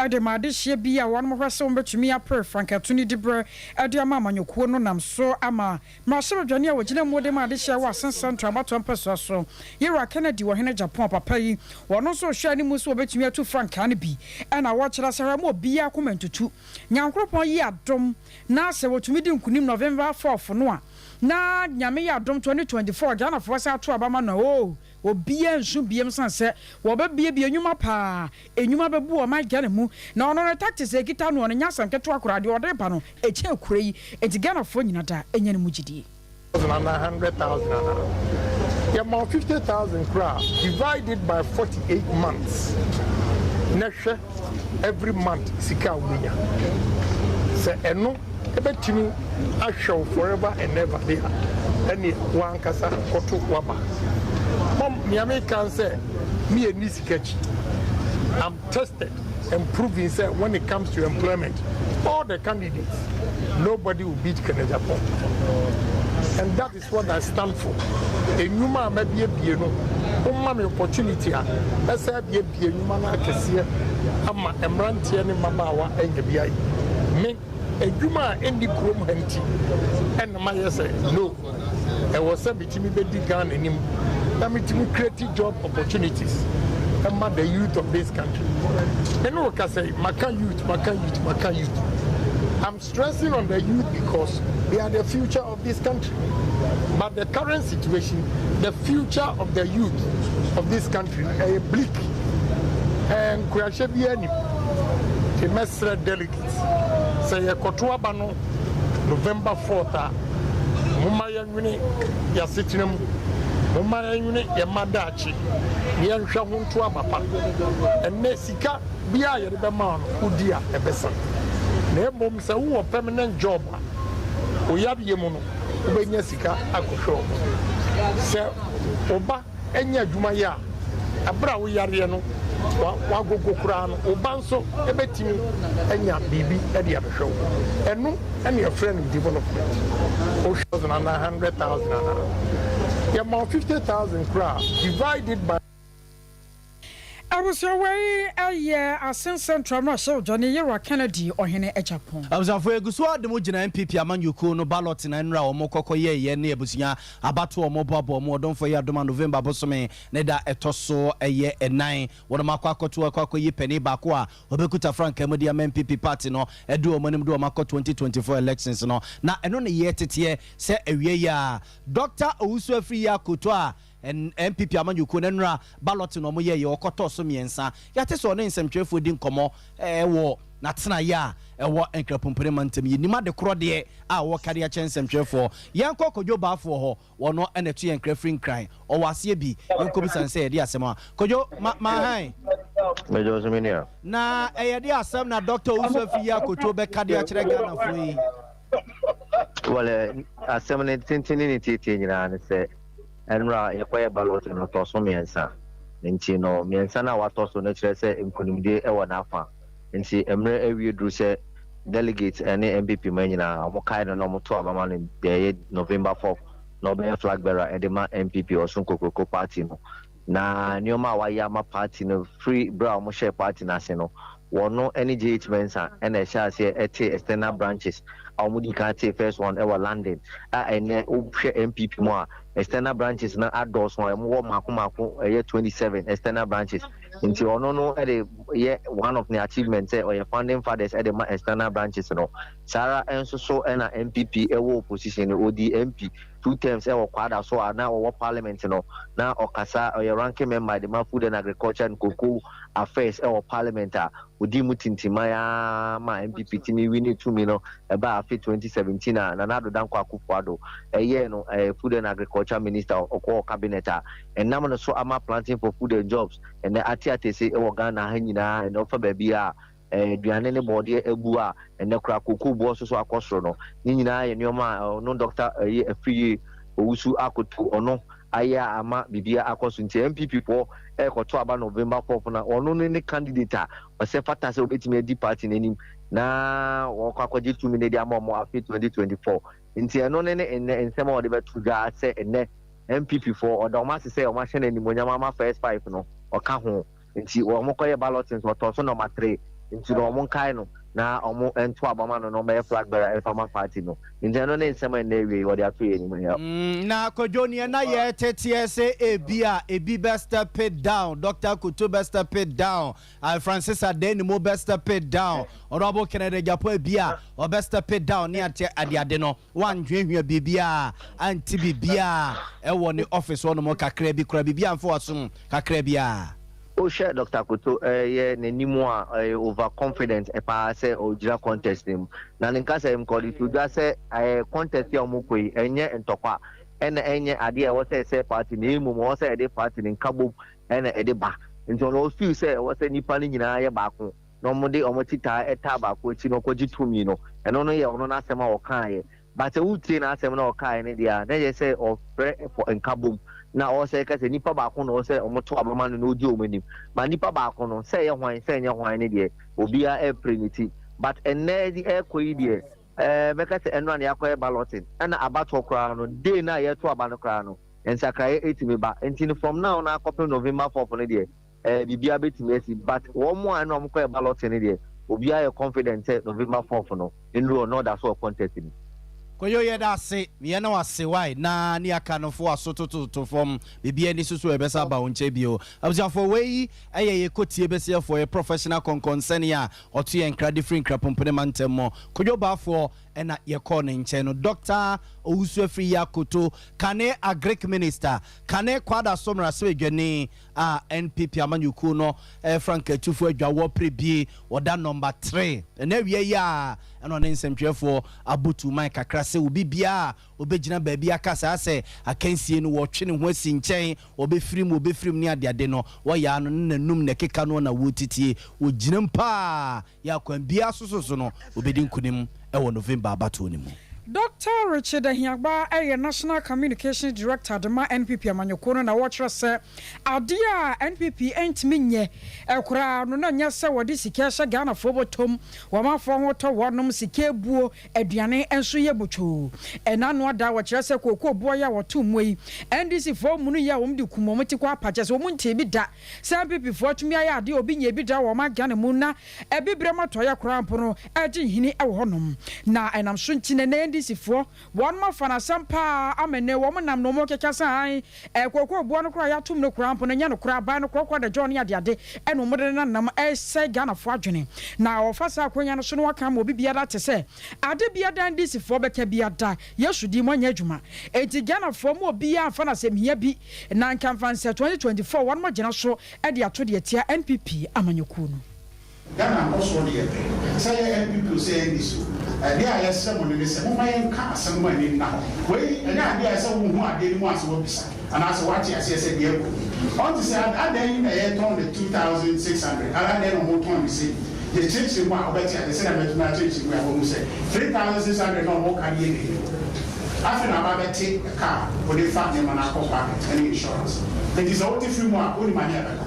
de ma adehyeɛ bi a wɔn hwɛ sɛ wɔn bɛtumi apere frankatu no diberɛ de ama amanyɔkuo no nam so ama mmarahyɛbadwani a wɔgyina mu de ma adehyeɛ wɔ Asen Central abatoɔ mpɛsoa so Yewura Kennedy Ɔhene Agyapong papa yi wɔn nso rehwɛ anim sɛ wɔbɛtumi atu frankaa no bi ɛna wɔkyerɛ sɛ hwɛ ma obiara akoma ntutu Nyankoropɔn yi adom na sɛ wɔtumi di nkunim November fourth no a na Nyame yɛ adom 2024 Ghanafoɔ san ato aba ma no a oo obiara nsu biam sane sɛ wɔbɛbiebie nwuma paa nwuma bɛbu ɔman Ghana mu na ɔno ne tactics a ɛkita noɔ no nyɛ asɛm ketewa koraa deɛ ɔde ba no ɛkyɛn kuro yi enti Ghanafoɔ nyina da nya ne mu gyidie. Thousand anaa 100,000 anaa yɛma wo 50,000 koraa a, divide it by 48 months na hwɛ every month sika a wobɛnya. Sɛ ɛno ɛbɛtumi ahwɛ wo forever and ever de a, ɛneɛ w'ankasa kɔto w'aba. Mom, nea meka ne sɛ me yɛnni sika akyi. I'm tested and proven sɛ when it comes to employment, all the candidates, nobody will beat Kenneth Agyapong. And that is what I stand for. Enyuma a mabiebie no, woma me opportunity a, mɛsɛ abiebie nnwuma no akɛseɛ ama mmeranteɛ ne mmabaawa anya bi ayɛ. Me, adwuma a ɛnni kurom ha nti ɛna mayɛ sɛ no, ɛwɔ sɛ metumi bɛdi Ghana anim na metumi create job opportunities ɛma the youth of this country. Me ne wo kasa yi, maka youth, maka youth, maka youth. I'm stressing on the youth because they are the future of this country. But the current situation, the future of the youth of this country ɛyɛ bleak. Ɛɛ nkuranhyɛ biara nim. Nti mɛsrɛ delegates sɛ yɛkɔto aba no November 4th a, momma yɛnwene yɛasetena mu, momma yɛnwene yɛn mma daakye, na yɛnhwɛ ho nto aba pa. Ɛnnɛ sika biara a yɛde bɛma wo no, wodi a ɛbɛsa. Na mmom sɛ wowɔ permanent job a, wo yareɛ mu no, wobɛnya sika akɔhwɛ wo ho. Sɛ wo ba nya adwuma yɛ a, ɛberɛ a woyareɛ no, wagogo koraa no, wo ba nso bɛtumi anya biribi de abɛhwɛ wo. Ɛno na yɛfrɛ no development. Wohwɛ thousand anaa 100,000 anaa yɛma wo 50,000 koraa a, divide it by. Abusua wei yɛ Asen Central mmarahyɛbadwani Yewura Kennedy Ɔhene Agyapong. Abusuafoɔ yɛgu so ara de mo gyina NPP amanyɔkuo no ballot na nnora a wɔn kɔ kɔ yɛɛyɛ ne abusua abatoɔ a wɔn boaboa wɔn ɔdomfoɔ yɛ adom a November bosome ne da ɛtɔ so ɛyɛ ɛnan wɔnom akɔ akɔto akɔ akɔ yi panin baako a ɔbɛkuta frankaa mu de ama NPP party no ɛde wɔn anim de wɔn akɔ 2024 elections no na ɛno ne yɛteteɛ sɛ awia yi a Doctor Owusu Afriyie Akoto a NPP amanyɔkuo no nnora ballot na wɔyɛeɛ, ɔkɔtɔɔ so mmiɛnsa. Yɛate sɛ ɔne nsɛmtwerɛfoɔ di nkɔmmɔ wɔ n'atenaeɛ a ɛwɔ Nkrapompene mantam. Yɛnnim ade korɔ deɛ a ɔreka de akyerɛ nsɛmtwerɛfoɔ. Yɛnkɔ Kojo Baafoɔ hɔ, ɔno na ɛto yɛn nkra firi Nkran. Ɔwɔ aseɛ bi, yɛnkɔbisa no sɛ ɛyɛ deɛ asɛm a. Kojo, ma, ma hann. Meda wo ase me nua. Na ɛyɛ deɛ asɛm na Doctor Owusu Afriyie Akoto bɛka de akyerɛ Ghanafoɔ yi? Well, asɛm no tenten ne ne tietie nyinaa ne sɛ ɛnora yɛkɔyɛ ballot no tɔ so mmiɛnsa. Nti no mmiɛnsa no a watɔ so no kyerɛ sɛ nkonimdie wɔ n'afa. Nti mmerɛ awie duru sɛ delegates ne NPP ma nyinaa wɔn kae no na wɔn to aba ma no deɛ ɛyɛ November 4 na ɔbɛyɛ flag bearer de ma NPP Ɔsom Kokroko party no. Na nneɛma a wayɛ ama party no firi berɛ a wɔhyɛɛ party no ase no, wɔno ne JH Mensah na ɛhyɛɛ aseɛ tee external branches a wɔdii kan tee first one wɔ London a ɛnnɛ wohwɛ NPP mu a external branches no adɔɔso a wɔwɔ mmaako mmaako ɛyɛ 27 external branches nti ɔno no de yɛ one of ne achievement sɛ ɔyɛ founding fathers de ma external branches no. Saa ara nso so na NPP wɔ opposition no, ɔdii MP two terms wɔ Kwada so a na ɔwɔ parliament no, na ɔkasa, ɔyɛ ranking member de ma Food and Agriculture and Cocoa Affairs wɔ parliament a ɔdii mu tintiman ara ma NPP tumi winii tumi no ɛbaa afe 2017 a Nana Addo Dankwa Akufo-Addo yɛɛ no Food and Agriculture Minister, ɔkɔɔ cabinet a ɛnam no so ama Planting for Food and Jobs ɛnnɛ ate atese wɔ Ghana ha nyinaa, ɛnnɛ wofa baabiara a aduane ne bɔɔdeɛ abu a ɛnnɛ koraa kookoo boɔ nso so akɔ soro no, ne nyinaa yɛ nneɛma a ɔno Dɔkta ɛyɛ Afriyie Owusu Akoto ɔno ayɛ a ama biribiara akɔ so. Nti NPP foɔ ɛrekɔto aba November 4th no a ɔno ne ne candidate a ɔsɛ fata sɛ ɔbɛtumi adi party no anim na wɔakɔ akɔgye tumi no de ama wɔn afe 2024. Nti ɛno ne ne nnɛ nsɛm a ɔde bɛto dwa sɛ ɛnnɛ NPP foɔ ɔda wɔn ase sɛ wɔn ahyɛ no animuonyam ama first five no ɔka ho. Nti wɔn kɔ yɛ balloting nso ɔtɔ so number three nti no wɔn nkae no na wɔn nto aba ma no na ɔmmɛyɛ flag bearer mfa ma party no. Nti ɛno ne nsɛm a ɛnnɛ awiei wɔde ato yɛn anim yɛ. Na Kwadwo neɛ na yɛteteɛ sɛ ebia ebi bɛ step it down, Doctor Akoto bɛ step it down, Francis Adanimo bɛ step it down, Honourable Kennedy Agyapong ebia ɔbɛ step it down ne ate adeade no wannhwiahwia biribiara ante biribiara ɛwɔ ne office hɔnom kakra bi koraa biribiara amfa w'asom kakra biara. Wohwɛ Doctor Koto yɛ n'anim a ɔyɛ over confident paa sɛ ɔgyina contest no mu. Na ne nkasa yi mu koraa ɔde to dwa sɛ contest yi a wɔkɔ yi ɛnyɛ ntɔkwa ɛna ɛnyɛ adeɛ a ɛwɔ sɛ ɛsɛe party na mmom ɛwɔ sɛ ɛde party no nkabom ɛna ɛde ba. Nti ɔno ɔfeel sɛ ɛwɔ sɛ nnipa no nyinaa yɛ baako na wɔde wɔn akyi taa ɛtaa baako akyi na ɔkɔgye tumi no. Ɛno no yɛ ɔno n'asɛm a ɔkaeɛ. But sɛ wotie n'asɛm na ɔkaeɛ no deɛ a, na ɛyɛ sɛ ɔfrɛ for nkabom na ɔwɔ sɛ ɛka sɛ nipa baako na ɔwɔ sɛ wɔto aba ma no na ɔdi wɔn anim. But nipa baako no, sɛ ɛyɛ hwan sɛ ɛnyɛ hwan no deɛ, obiara ɛrepere ne ti. But ɛnnɛ de ɛrekɔ yi deɛ, ɛɛ mɛka sɛ ɛnora na yɛakɔyɛ balloting. Ɛna abatoɔ koraa no, day no a yɛreto aba no koraa no, nsakraeɛ tumi ba. Nti no from now no ara kɔpem November fourth no deɛ, eh, biribiara bɛtumi asi. But wɔn a ɛna wɔn kɔyɛ balloting no deɛ, obiara yɛ confident sɛ November fourth no, nnuru hɔ na ɔda so wɔ contest mu. Koyo yɛda ase meyɛ na wase wai na ne aka no fo aso tototo fam biribiara ni so so ɛbɛsa aba wo nkyɛn bio abusuafoɔ wei ɛyɛ yɛ kotie bɛsiafoɔ yɛ professional kɔnkɔnsɛne a ɔto yɛn nkra de firi Nkrapompene mantam mu Kojo Baafoɔ ɛna yɛkɔɔ ne nkyɛn no Doctor Owusu Afriyie Akoto kane Agric Minister kane Kwadaso Mmarahyɛbadwani a NPP amanyɔkuo no frankaatufo adwa wɔ pere bie wɔda nɔmba tre. Ɛnɛ awia yi a ɛna ɔne nsɛmtwerɛfoɔ abɔ tu man kakra sɛ obi biara a ɔbɛgyina baabi aka saa sɛ akansie no wɔtwe ne ho asi nkyɛn wɔbɛfiri mu wɔbɛfiri mu ne adeade no wɔyaa no ne nanum na ɛkeka noɔ na wɔtitie wɔgyinam paa yɛ a kwan biara so so so no wɔbɛdi nkunim wɔ November abatoɔ no mu. Dɔkta Richard Ahiagbah yɛ National Communications Director de ma NPP amanyɔkuo no na ɔrekyerɛ sɛ adeɛ a NPP ntumi nyɛ koraa no na nyɛ sɛ wɔde sika hyɛ Ghanafoɔ bɔtɔm, wɔn afoɔ ho tɔ wɔnom, sika abuo, aduane nso yɛ botwoo. Ɛna ano ada wɔkyerɛ sɛ kookoo boɔ yi a wɔto mmoa yi, NDC foɔ munu yi a wɔn de kum wɔn ti kɔ apa kyerɛ sɛ wɔn ntee bi da sɛ NPP foɔ atumi ayɛ adeɛ a obi nyɛɛ bi da wɔ ɔman Ghana mu na Abibirem atɔeɛ koraa mpo no regye nhini wɔ hɔnom. Na ɛnam so nti na nnɛ NDC foɔ wɔnom afa no asɛm paa ama nnɛ wɔn nam na wɔn rekeka sɛ ae kookoo boɔ no koraa a yɛatom no koraa mpo no nyɛ nokorɛ aban no korɔkorɔ adagyaw ne adeade ɛna wɔn de nenam resɛe Ghanafoɔ adwene. Na wɔfa saa akwanya no so na wɔaka ama obi biara ate sɛ ade biada NDC foɔ bɛka biada Yesu din mu anyɛ adwuma. Enti Ghanafoɔ mo obiara mfa no asɛm hia bi na nka mfa nsɛ 2024 wɔnom agyina so de ato deɛ tia NPP amanyɔkuo no. Ghana nkɔsoɔ ne yɛpɛ. Sɛ ɛyɛ NPP o sɛ ɛyɛ NDC o, adeɛ a yɛsrɛ mo no ne sɛ momma yɛnka asɛm no ma ani nna hɔ. Wei ɛnyɛ adeɛ a ɛsɛ sɛ wohu adeɛ no mu ansa woabisa anaasɛ woate aseɛ sɛ deɛ ɛrekɔ nie. Ɔnte sɛ adɛn yi na yɛretɔn no 2600 anaa adɛn na wɔretɔn no sei. Yɛkyerɛkyerɛ mu a wobɛte aseɛ sɛdeɛ matumi akyerɛkyerɛ mu yi a woahu sɛ 3600 no a wɔreka no yɛ n'ani. Afei na aba abɛte ɛka a wode fa nneɛma no akɔ market ne insurance. Enti sɛ wote firi mu a wonim ahe a ɛbɛka.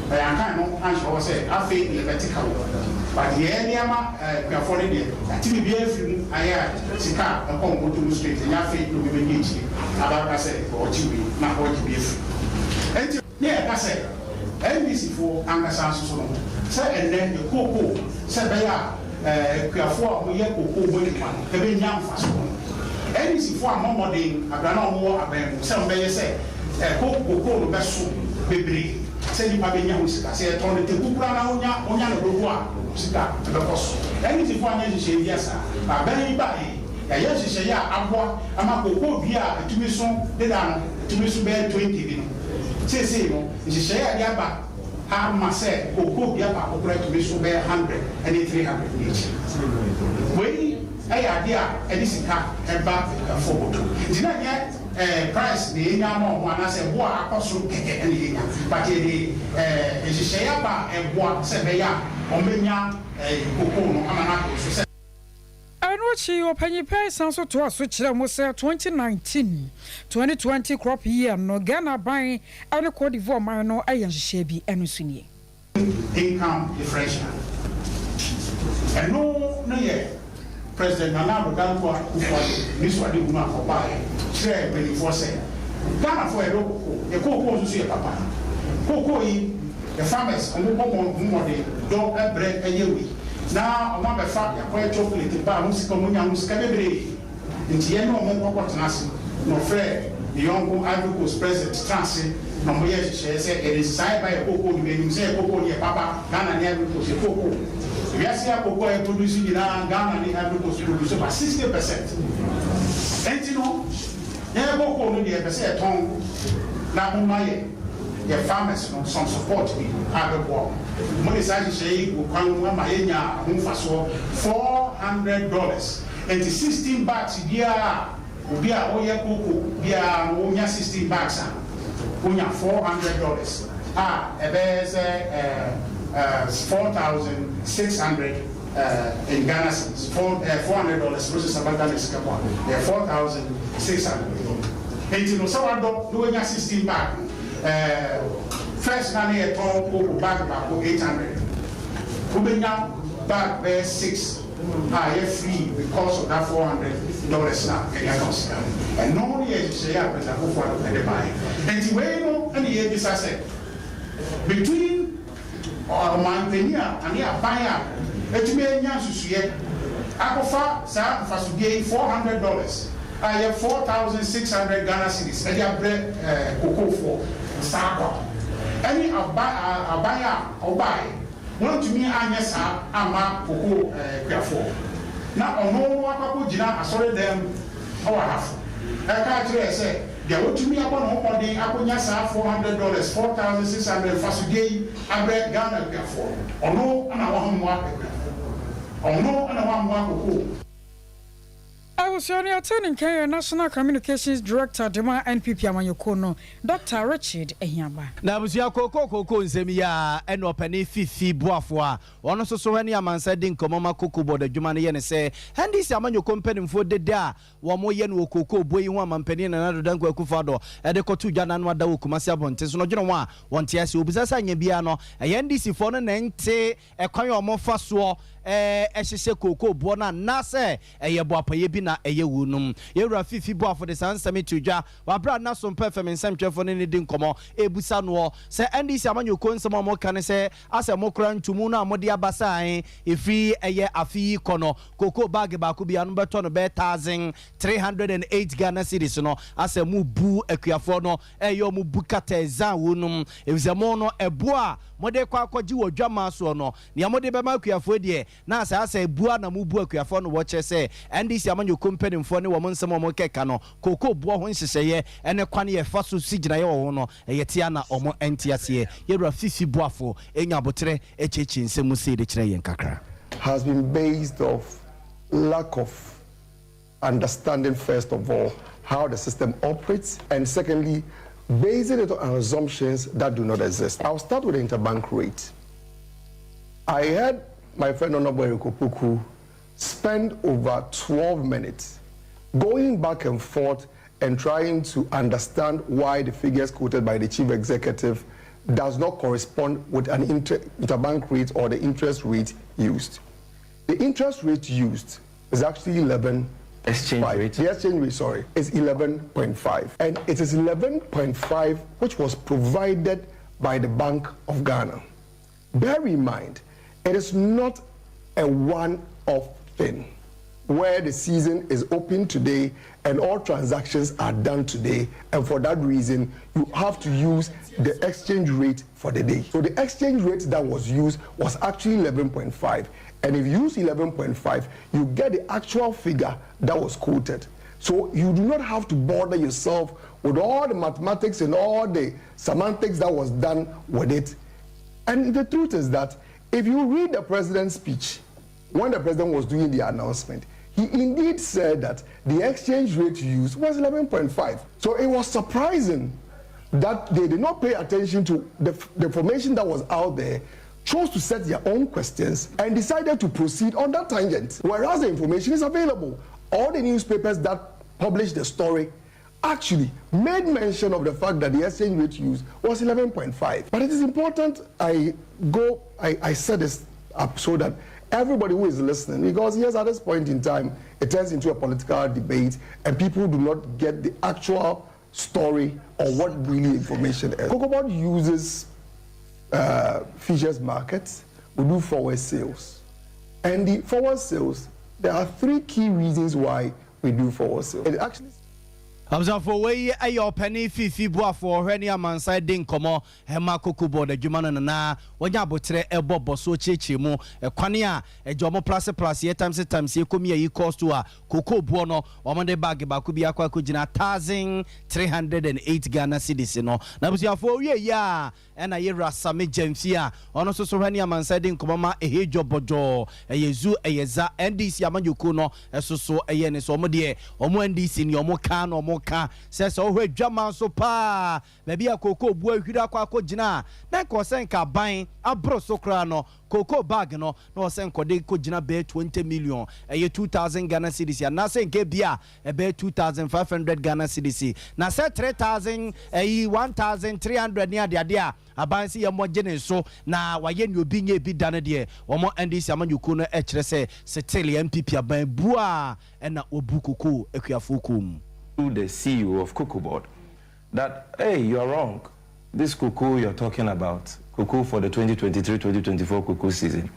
Na yɛanka ɛno anhyɛ hɔ sɛ afei na yɛbɛte ka wɔ mu. But yɛn nneɛma akuafoɔ no deɛ yɛate biribiara afiri mu ayɛ a sika a ɛkɔ wɔn bɔtɔ mu straight ɛnyɛ afei na obi bɛdi akyire aba abɛka sɛ ɔregye wei na ɔregye bi afiri mu. Enti. Ne yɛka sɛ NDC foɔ ankasa nso so no, sɛ ɛnnɛ yɛ kookoo sɛ ɛbɛyɛ a akuafoɔ a wɔyɛ kookoo ho adwuma no bɛnya mfasoɔ no, NDC foɔ ammɔ mmɔden aberɛ a na wɔwɔ aban mu sɛ wɔbɛyɛ sɛ kookoo no bɛso bebree. sɛ nnipa bɛnya ho sika. Sɛ yɛtɔn no teku koraa na wonya wonya no dodoɔ a, sika bɛkɔ so. NDC foɔ anyɛ nhyehyɛeɛ biara saa. Aban yi baeɛ yi, yɛayɛ nhyehyɛeɛ a aboa ama kookoo dua a ɛtumi so deda no, ɛtumi so bɛyɛ 20 bi no. Seesei no, nhyehyɛeɛ a yɛde aba ama sɛ kookoo dua baako koraa tumi so bɛyɛ 100 ne 300 ne akyi. Wei yɛ adeɛ a ɛde sika ba akuafoɔ bɔtɔ mu. Nti na ɛnyɛ price na yɛnya ama wɔn anaasɛ ɛboɔ a akɔ soro kɛkɛ na yɛnya, but yɛde nhyehyɛeɛ aba a ɛboa sɛ ɛbɛyɛ a wɔbɛnya kookoo no ama no akɔ so sɛ. Ɛno akyi, Ɔpanyin Pei san nso toaa so kyerɛɛ mu sɛ 2019, 2020 crop year no, Ghana aban ne Cote d'Ivoire man no ayɛ nhyehyɛe bi, ɛno nso nie. Income differential. Ɛno no yɛ President Nana Addo Dankwa Akufo-Addo anisoadehunu a ɔbaeɛ kyerɛɛ mpanimfoɔ sɛ, Ghanafoɔ yɛdɔ kokoo, yɛ kookoo nso so yɛ papa. Kookoo yi, yɛ farmers wɔbɔ wɔn ho mmɔden dɔ brɛ yɛ wei na wɔabɛfa yɛakɔyɛ chocolate ba a ho sika wɔnya ho sika bebree. Enti yɛne wɔn nkɔ kɔtena ase. Na ɔfrɛɛ ne yɔnko Ivory Coast president tenaa ase na wɔyɛɛ nhyehyɛeɛ sɛ yɛde nsesaeɛ ba yɛn kookoo no mu. Yɛnim sɛ yɛn kookoo no yɛ papa, Ghana ne Ivory Coast yɛ kookoo. Wiase a kookoo a yɛproduce nyinaa Ghana ne Ivory Coast produce about 60%. Enti no yɛn kookoo no deɛ yɛpɛ sɛ yɛtɔn na momma yɛ yɛ farmers no some support bi a ɛbɛboa wɔn. Wɔde saa nhyehyɛeɛ yi guu kwan mu ama yɛnyaa ho mfasoɔ $400. Enti 16 bags biara a obi a ɔyɛ koko biara no wonya 16 bags a, wonya $400 a ɛbɛyɛ sɛ 4600 in Ghana cedis, $400 no sesa ba Ghana sika mu a ɛyɛ 4600. Enti no sɛ wadɔ na wanya 16 bag no, first na ne yɛtɔn koko bag baako 800, wobɛnya bag bɛyɛ six. a ɛyɛ free because of that $400 no a yɛde aka wo sika no. Ɛno no yɛ nhyehyɛeɛ a President Akufo Addo de baeɛ. Nti wei no na yɛrebisa sɛ between ɔmanpanin a ane aban a atumi anya nsusuiɛ akɔfa saa mfasodeɛ yi $400 a ɛyɛ 4600 Ghana cedis de abrɛ kokofoɔ saa kwa ɛne aban a ɔbaeɛ. Wantumi anyɛ saa amma kokoo akuafoɔ. Na ɔno no akɔ akɔgyina asɔredan mu wɔ Ahafo ɛka kyerɛɛ sɛ deɛ watumi abɔ ne ho mmɔden akɔnya saa $400, 4600 mfasodeɛ yi abrɛ Ghana akuafoɔ no, ɔno na wammoa akuafoɔ. Ɔno na wammoa kokoo. Abusua no yɛtee ne nka yɛ National Communications Director de ma NPP amanyɔkuo no, Dɔkta Richard Ahiagbah. Na abusua kookoo kookoo nsɛm yi ara ɛna ɔpanin Fifi Boafo a ɔno nso so ɛne amansan di nkɔmmɔ ma Cocoa Board adwuma no yɛ ne sɛ NDC amanyɔkuo mpanimfoɔ dede a wɔyɛ no wɔ kookoo boɔ yi ho a Mampanin Nana Addo Dankwa Akufo Addo de kɔtoo dwa n'ano ada wɔ Kumasi abɔnten so no ɔdwene ho a wɔnte aseɛ. Ɔbisa sɛ anyɛ biara no ɛyɛ NDC foɔ no na ɛnte ɛkwan a wɔfa soɔ hyehyɛ kookoo boɔ no anaasɛ ɛyɛ boapayɛ bi na ɛyɛ wu no. Yɛn Wura Fifi Boafo de saa nsɛm yi too dwa wɔ aberɛ a na Sompa FM nsɛmtwerɛfoɔ ne no redi nkɔmmɔ rebisa noɔ sɛ NDC amanyɔkuo nsɛm a wɔka ne sɛ asɛ mokora ntomu no a mode aba sɛ ae ɛfiri ɛyɛ afe yi kɔ no kookoo bag baako biara no bɛtɔ no bɛyɛ 1308 Ghana cedis no asɛ mobu akuafoɔ no ɛyɛ wɔn bu katɛɛzan wɔ nom, efisɛ mo no, ɛboɔ a mode rekɔ akɔgye wɔ dwammaa soɔ no, nea mode bɛma akuafoɔ deɛ, na saa sɛ bu ara na mobu akuafoɔ no. Wɔkyerɛ sɛ NDC amanyɔkuo mpanimfoɔ ne wɔn nsɛm a wɔkeka no, kookoo boɔ ho nhyehyɛeɛ ne kwan a yɛfa so si gyinaeɛ wɔ ho no, ɛyɛ tea na wɔn nte aseɛ. Yɛwura Fifi Boafo nya aboterɛ kyerɛkyerɛ nsɛm mu sei de kyerɛ yɛn kakra. Has been based off lack of understanding first of all how the system operates and secondly basing it on assumptions that do not exist. I'll start with the interbank rate. I heard my friend Honorable Eric Opoku spend over 12 minutes going back and forth and trying to understand why the figures quoted by the chief executive does not correspond with an inter interbank rate or the interest rate used. The interest rate used is actually 11 exchange five. rate. The exchange rate, sorry, is 11.5. And it is 11.5 which was provided by the Bank of Ghana. Bear in mind, it is not a one-off thing where the season is open today and all transactions are done today. And for that reason, you have to use the exchange rate for the day. So the exchange rate that was used was actually 11.5. And if you use 11.5, you get the actual figure that was quoted. So you do not have to bother yourself with all the mathematics and all the semantics that was done with it. And the truth is that if you read the president's speech, when the president was doing the announcement, he indeed said that the exchange rate used was 11.5. So it was surprising that they did not pay attention to the, the information that was out there, chose to set their own questions, and decided to proceed on that tangent. Whereas the information is available. All the newspapers that published the story actually made mention of the fact that the exchange rate used was 11.5. But it is important I go, I, I set this up so that everybody who is listening, because yes, at this point in time, it turns into a political debate and people do not get the actual story or what really information is. Cocobod uses futures markets, we do forward sales. And the forward sales, there are three key reasons why we do forward sales. It actually Abusuafoɔ wei yɛ ɔpanin Fifi Boafoɔ ɔhwɛ ne amansan di nkɔmmɔ ɛma Cocoa Board adwuma no na wɔnya aboterɛ ɛbɔ bɔsoɔ kyerɛkyerɛ mu ɛkwane a ɛgye ɔmo plase plase yɛ times times yɛ kɔmi ayi cost a cocoa boɔ no wɔn de bag baako bi akɔ akɔgyina 1308 Ghana cedis no. Na abusuafoɔ wie yi a ɛna yɛwura Sammy Gyamfi a ɔno nso so hwɛ ne amansan di nkɔmmɔ ma ɛhɛ dwɔbɔdwɔɔ ɛyɛ zu ɛyɛ za NDC amanyɔkuo no ɛso so ɛyɛ ne so ɔmo deɛ ɔmo NDC ne ɔmo ka na ɔmo ka sɛ sɛ ɔhwɛ adwama nso paa baabi a kookoo bu ahwiri akɔ akɔgyina a na nka ɔsɛ nka aban aboro so koraa no kookoo bag no na ɔsɛ nkɔde kɔgyina bɛyɛ 20 million ɛyɛ 2000 Ghana cedis anaasɛ nka bi a ɛbɛyɛ 2500 Ghana cedis na sɛ 3000 ɛyi 1300 ne adeade a aban sɛ yɛmmɔgye ne so na wayɛ ne obi nyɛ bi da no deɛ wɔn NDC amanyɔkuo no ɛkyerɛ sɛ setele NPP aban bu a ɛna wɔbu kokoo akuafoɔ kuo mu. The CEO of Cocoa Board that, hey, you're wrong. This cocoa you're talking about, cocoa for the 2023-2024 cocoa season,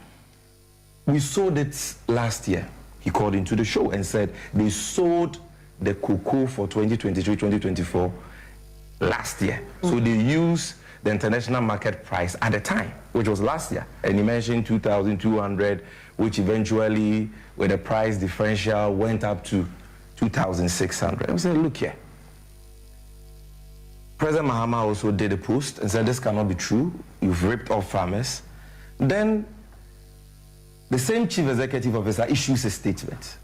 we sold it last year. He called into the show and said they sold the cocoa for 2023-2024 last year. So they used the international market price at the time, which was last year. And he mentioned 2,200, which eventually, with the price differential, went up to 2,600. I said, look here. President Mahama also did a post and said, this cannot be true. You've ripped off farmers. Then the same chief executive officer issues a statement.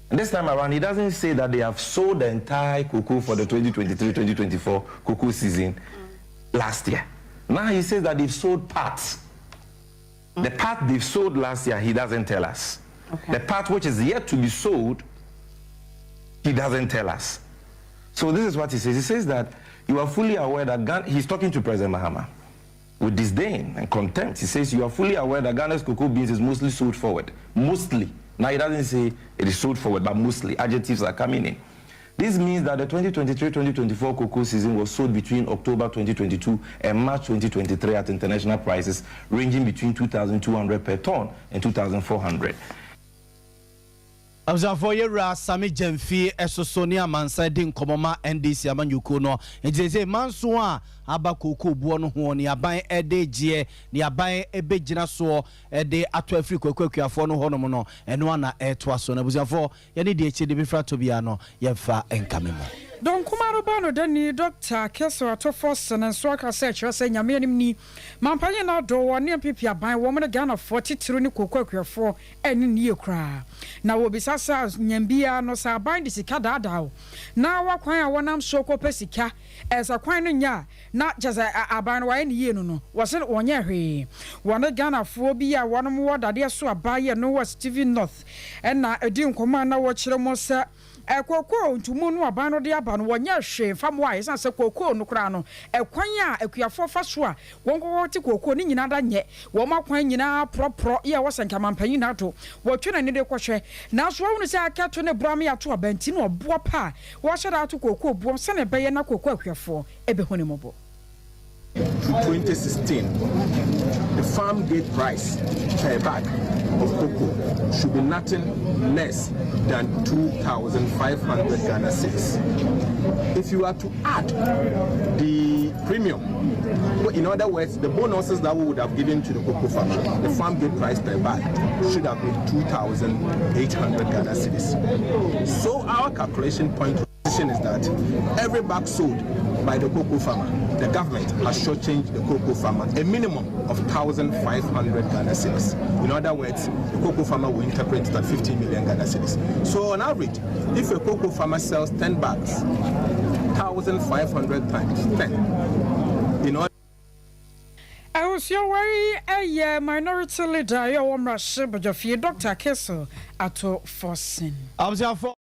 And this time around, he doesn't say that they have sold the entire cocoa for the 2023-2024 cocoa season last year. Now he says that they've sold parts. The part they've sold last year, he doesn't tell us. Okay. The part which is yet to be sold, he doesn't tell us. So this is what he says. He says that you are fully aware that Ghana, he's talking to President Mahama with disdain and contempt. He says you are fully aware that Ghana's cocoa beans is mostly sold forward. Mostly. Now he doesn't say it is sold forward, but mostly. Adjectives are coming in. This means that the 2023-2024 cocoa season was sold between October 2022 and March 2023 at international prices ranging between 2,200 per ton and 2,400. Abusuafoɔ yɛwura Sammy Gyamfi ɛsoso ne amansa di nkɔmmɔ ma NDC amanyɔkuo no nti sɛ manso a aba kookoo boɔ no ho ne aban ɛde gyeɛ ne aban ɛbɛgyina soɔ ɛde ato afiri kwaku akuafoɔ no hɔnom no ɛno ana ɛtoa so no. Abusuafoɔ yɛne deɛ akyi de bɛfira to biara no yɛmfa nkame mu. Dɔnkoma no ba no dani Dr. Cassiel Ato Forson nso aka sɛ kyerɛ sɛ Nyame anim ni mampanyin no adɔ wɔ ne NPP aban wɔn ne Ghanafoɔ titiri ne koko akuafoɔ ɛne nie koraa na wɔbisa sɛ nyambia no sɛ aban de sika daadaa o na wakwan a wɔnam so kɔpɛ sika ɛsɛ kwan no nya a na kyɛ sɛ aban no wayɛ ne yie no wɔsɛ wɔnyɛ hwee. Wɔne Ghanafoɔ bi a wɔnom wɔ dadeɛ so aba yɛ no wɔ Stephen North ɛna ɛdi nkɔmmɔ a na wɔkyerɛ mu sɛ ɛkookoo ntumu no aban no de aba no wɔnyɛ hwee mfa mmoa a ɛsiane sɛ kookoo no koraa no ɛkwan a akuafoɔ fa so a wɔn kɔkɔ te kookoo ne nyinaa da nyɛ wɔn akwan nyinaa porɔporɔ yɛ ɛwɔ sɛ nkamanpanyin na ato wɔtwe n'ani de kɔhwɛ nanso wɔn sɛ akɛto ne borɔ ama ato abanti na ɔboɔ pa a wɔahyɛ da ato kookoo boɔ sɛnea ɛbɛyɛ na kookoo akuafoɔ ɛbɛhu ne mmɔbɔ. to 2016, the farm gate price per bag of cocoa should be nothing less than 2,500 Ghana cedis. If you are to add the premium, in other words, the bonuses that we would have given to the cocoa farmer, the farm gate price per bag should have been 2,800 Ghana cedis. So our calculation point is that every bag sold by the cocoa farmer, the government has shortchanged the cocoa farmer a minimum of 1,500 Ghana cedis. In other words, the cocoa farmer will interpret that 15 million Ghana cedis. So on average, if a cocoa farmer sells 10 bags, 1,500 times 10, in order Abusua wei yɛ Minority Leader a ɔwɔ mmarahyɛbadwafie Dɔkta Cassiel Ato Forson. Abusuafoɔ.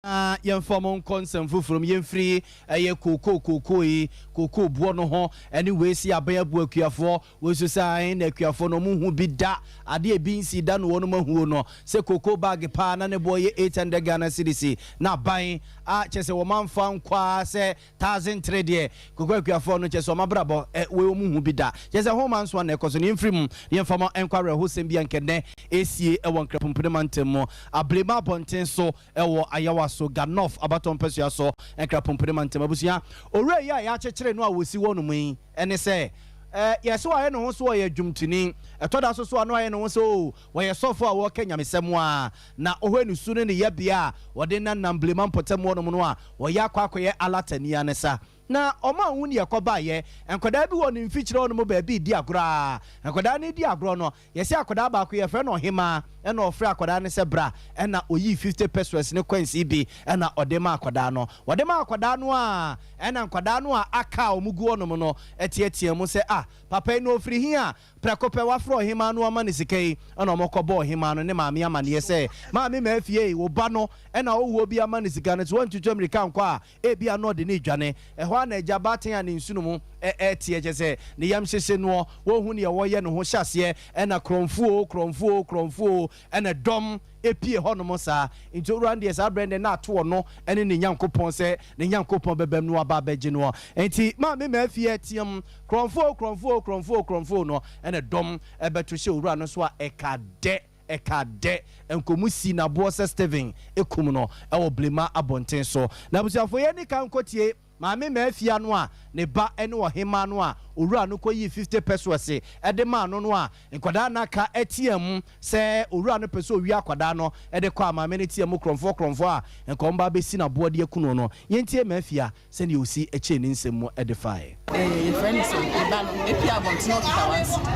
Na yɛmfa mo nkɔ nsɛm foforɔ mu, yɛmfiri ɛyɛ kookoo kookoo yi, kookoo boɔ no ho ɛne wei si aban abu akuafoɔ, wei nso sɛ ahen na akuafoɔ no ɔmo hu bi da, adeɛ ebi nsi da na wɔn ahuo no, sɛ kookoo bag paa na ne boɔ yɛ 800 Ghana cedis na aban a kyɛ sɛ wɔn amfa nkɔ ara sɛ 1003 deɛ kookoo akuafoɔ no kyɛ sɛ wɔn abrabɔ ɛ wei wɔn hu bi da, kyɛ sɛ ho mansoa na ɛkɔ so no. Yɛmfiri mu na yɛmfa mo nkɔ awerɛhosɛm bi a nkɛnnɛ ɛresie ɛwɔ Nkrapompene mantam mu, Ablema abɔnten so Ɛwɔ Ayawaso, Ga North abatoɔ mpɛsoa so, Nkrapompene mantam. Abusua, owura yi a yɛakyekyere no a wɔsi hɔ nom yi ne sɛ, yɛse wayɛ ne ho sɛ ɔyɛ dwomtoni, ɛtɔ da so so a na wayɛ ne ho sɛ oo, ɔyɛ sɔfo a ɔreka nyamesɛm a, na wohwɛ ne su ne ne yɛbea a ɔde nanam Blema mpɔtam hɔ nom no a, ɔyɛ akɔ akɔyɛ alatani ara ne sa. Na wɔn a wɔn deɛ kɔbaeɛ, nkwadaa bi wɔ ne mfikyire hɔ nom baabi redi agorɔ a, nkwadaa no redi agorɔ no, Yɛse akwadaa baako yɛfrɛ no Ɔhemaa ɛna ɔfrɛ akwadaa no sɛ bra ɛna ɔyii 50 pesewas ne coins yi bi ɛna ɔde maa akwadaa no. Ɔde maa akwadaa no a ɛna nkwadaa no a aka a wɔn gu hɔ nom no teatea mu sɛ ah papa yi na ɔfiri he a prɛko pɛ wafrɛ Ɔhemaa no ama no sika yi ɛna wɔn kɔ bɔɔ Ɔhemaa no ne maame amaneɛ sɛ maame Maafie ei wo ba no ɛna ɔwɔ bi ama no sika no sɛ wantutu amirika ankɔ a Ebia na ɔde no redwane. Ɛhɔ ara na agya baatan a ne nsono mu reteɛ, kyerɛ sɛ, ne yam hyehye noɔ, ɔnhu deɛ ɔreyɛ ne ho hyɛ aseɛ, ɛna korɔmfoɔ oo, korɔmfoɔ oo, korɔmfoɔ oo, ɛna dɔm pue hɔnom saa. Nti owura no deɛ saa berɛ no deɛ na ato ɔno ne ne Nyankopɔn sɛ ne Nyankopɔn bɛbam na waba abɛgye noɔ. Nti maame Maafie team, korɔmfoɔ oo, korɔmfoɔ oo, korɔmfoɔ oo, korɔmfoɔ oo no, ɛna dɔm bɛto hyɛ owura no so a ɛka dɛ. Ɛkaa dɛ nkɔmu sii n'aboɔ sɛ Stephen kum no wɔ Blema abɔnten so. Na abusuafoɔ yi ani ka nkɔtie Maame Maafia no a ne ba ne ɔhemaa no a owura no kɔyii 50 pesewas de maa no no a nkwadaa no aka teaam sɛ owura no pɛ sɛ ɔwia akwadaa no de kɔ a maame no teaam korɔmfoɔ korɔmfoɔ a nka ɔmba abɛsi n'aboɔ de aku no no. Yɛntie Maafia sɛnea osi kyɛɛ ne nsɛm mu de fae. Eh, yɛfrɛ no sɛ me ba no epie abɔnten na ɔkita one cedi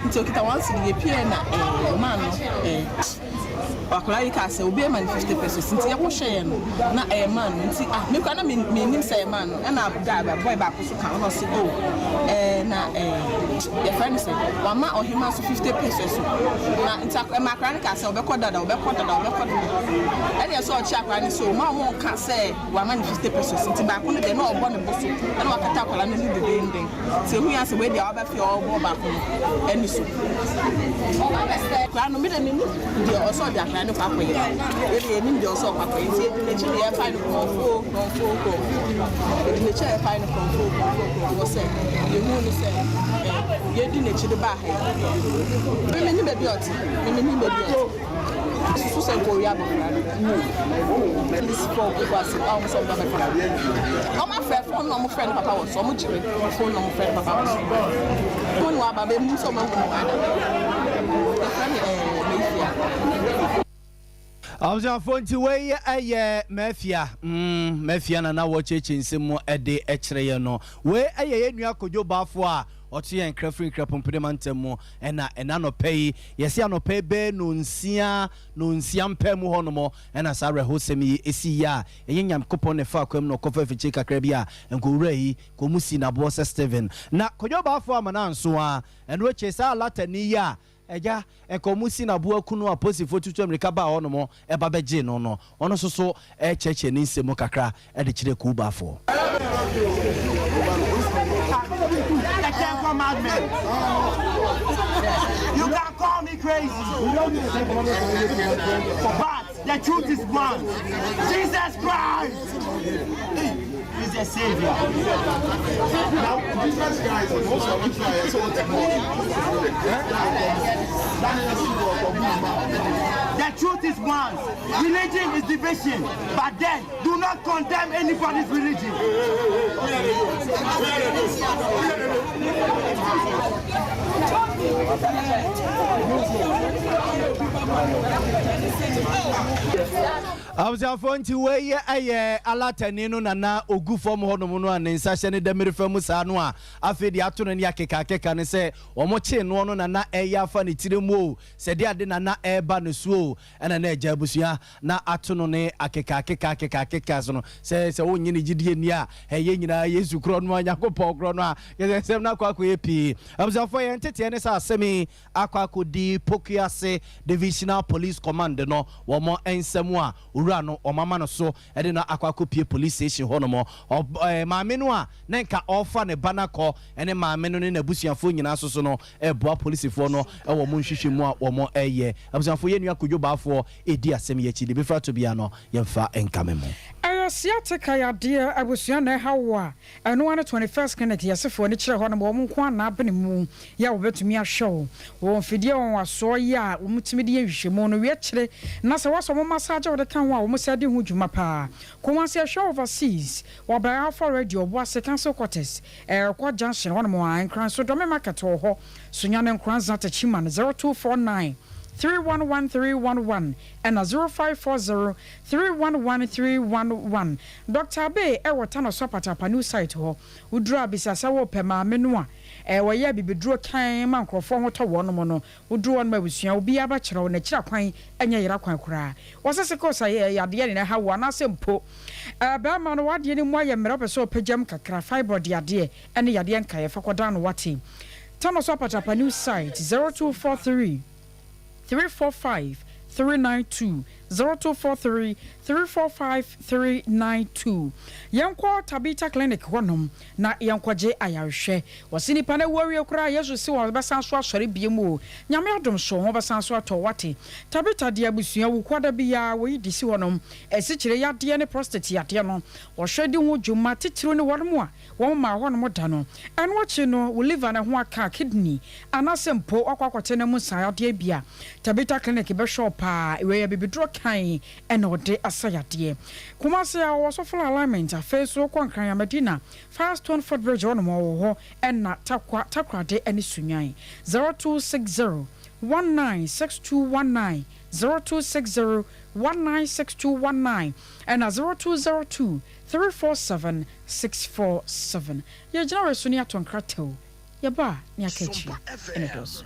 nti ɔkita one cedi yɛpie na eh, man no eh, akwadaa yi kaa sɛ obi ama no 50 pesos nti yɛkɔhwɛ yɛ no na ɛyɛ man no nti ah me kora na menim sɛ ɛyɛ man no ɛna guy boy baako so ka ɔna ɔse oh eh, na eh, yɛfrɛ no sɛ wama ɔhema so 50 pesos na nti ɛma akwadaa no kaa sɛ ɔbɛkɔ dada ɔbɛkɔ dada ɔbɛkɔ dada ɛna ɛsɛ ɔkye akwadaa no sɛ ɔma ɔmo nka sɛ Wama no 50 pesos nti baako no deɛ na ɔbɔ ne bo so ɛna wakata akwadaa no ani dedeenden nti ehu yɛ asɛ wei deɛ waba fie a ɔrebɔ baako no ani so. Akwadaa no me deɛ menim deɛ ɔsɛ ɔde akwadaa no kɔ akɔyɛ yɛ deɛ yɛnim deɛ ɔsɛ ɔkɔ akɔyɛ nti yɛdi n'akyi na yɛpae no korɔmfoɔ korɔmfoɔ korɔmfoɔ yɛdi n'akyi a yɛpae no korɔmfoɔ korɔmfoɔ korɔmfoɔ sɛ yɛhu no sɛ yɛdi n'akyi de baa ha yi me menim baabi a ɔte me menim baabi a ɔte. Susu sɛ nka ɔwia abɔfra no. Polisifoɔ gu ase a wɔn sɛ wɔn ba bɛfa no. Wɔn afrɛ phone na wɔn frɛ ne papa wɔ so. Wɔn gyere phone na wɔn frɛ ne papa wɔ so. Phone wɔ aba bɛ mu sɛ wɔn ahu no ada. Yɛfrɛ no ɛɛ Mafia. Abusuafoɔ nti wei yɛ Mafia mm Mafia na na wɔkyerɛkyerɛ nsɛm mu de kyerɛ yɛn no. Wei yɛ yɛn nua Kojo Bafo a ɔto yɛn nkra firi Nkrapompene mantam mu ɛna ɛna anɔpa yi Yɛse anɔpa yi bɛyɛ nonsia, nonsia mpaa mu hɔ nom na saa awerɛhosɛm yi sii a ɛnyɛ Nyankopɔn na ɛfaa kwan mu na ɔkɔfaa afikyire kakra bi a nka owura yi ka ɔmu sii naboɔ sɛ Stephen. Na Kwadwo Baafoɔ amma no anso a, ɛno akyire saa alatani yi a agya nka ɔmu si naboɔ aku no a posifoɔ tutu amirika baa hɔ nom ba bɛgyee no no, ɔno nso so kyerɛkyerɛ ne nsɛm mu kakra de kyerɛɛ kuw bafoɔ. You can call me crazy, but The truth is one. Jesus Christ is the savior. Now, Jesus Christ, most of the time, so The truth is one. Religion is division, but then do not condemn anybody's religion. Abusuafoɔ nti wei yɛ ɛyɛ alatani no na na ɔgu fam hɔnom no a ne nsa hyɛ ne damirefa mu saa no a afei deɛ ato no ne akekaakeka ne sɛ wɔn kyee noɔ no na na ɛyɛ afa ne tiri mu o sɛ deɛ ade na na ɛreba ne so o ɛna na agya abusua na ato no ne akekaakeka akekaakeka so no sɛ sɛ wonnye ne gyidie nni a ɛyɛ nyinaa Yesu korɔ no a Nyankopɔn korɔ no a kyerɛ sɛ nsɛm no akɔ akɔyɛ pii. Abusuafoɔ yɛn nteteɛ ne sɛ asɛm yi akɔ akɔdi Pokuase Divisional Police Command no wɔn nsam a owura no wɔn ama no so de no akɔ akɔpie police station hɔ nom. Ɔb maame no a na nka ɔrefa ne ba no akɔ ne maame no ne n'abusuafoɔ nyinaa nso so no reboa polisifoɔ no wɔ wɔn nhwehwɛmu a wɔreyɛ. Abusuafoɔ yɛn nua Kojo Baafoɔ redi asɛm yi akyi. Deɛ ɛbɛfiri ato biara no yɛmfa nkame mo. Ɛyɛ sciatica yadeɛ abusua na ɛha wo a, ɛno ara ne 21st Clinic yɛsefoɔ ani kyerɛ hɔ nom, wɔn nko ara na abene mu yɛ a wɔbɛtumi ahwɛ wo. Wɔwɔ mfidie a wɔn asoɔ yɛ a wɔtumi de yɛ nhwehwɛmu no wie akyire na sɛ woasɔ wɔn massage a wode ka ho a wɔn san di ho dwuma paa. Kumasi ɛhwɛ overseas wɔ bɛn Alpha Radio Obuasi Council Quarters Ɛrekɔ junction hɔnom a, Nkranso Dɔme Market wɔ hɔ, Sunyani Nkoranza Techiman 0249 311 311 ɛna 0540 311 311. Doctor Abey ɛwɔ Tanoso Apatapa new site hɔ. Woduru a bisa sɛ worepɛ maame no a wɔyɛ abibiduro kann ma nkorɔfoɔ ho tɔ wɔnom no. Woduru hɔnom a abusua obiara bɛkyerɛ wo n'akyiri akwan nyɛ yera kwan koraa. Wɔse sickle cell yɛ yadeɛ na ɛha wo anaasɛ mpo barima no w'adeɛ no mu ayɛ mmerɛ wopɛ sɛ ɔpagyam kakra, fibroid yadeɛ ne yadeɛ nkaeɛ fa kɔdan no wate. Tano so Apatrapa new site 0243 345 392 0243 345 392 Yɛnkɔ Tabitha clinic hɔnom na yɛnkɔgye ayarehwɛ. Wɔse nipa no awu awie koraa a Yesu se ɔbɛsan so asɔre biom o. Nyame adom so ho bɛsan so atɔ wate. Tabitha deɛ abusua wukuada biaa wɔyi de si hɔnom. Asikyire yadeɛ ne prostate yadeɛ no wɔhwɛ di ho dwuma titiriw ne wɔnom a wɔn maa hɔnom da no. Ɛno akyi no wo liver no ho aka, kidney, anaasɛ mpo woakɔ akɔte no mu nsa yadeɛ bi a Tabitha clinic bɛhwɛ wo paa. Wei yɛ abibiduro kann na ɔde asa yadeɛ. Kumasi a ɔwɔ Sofla alignment afei nso wokɔ Nkran a Madina Firestone footbridge hɔ nom ɔwɔ hɔ ɛna Tarkwa, Takoradi ɛne Sunyani. 0260 196219, 0260 196219 ɛna 0202 347 647. Yɛgyina wei so ne yɛato nkrataw, yɛba a ne aka akyire ɛna ɛdɔɔso.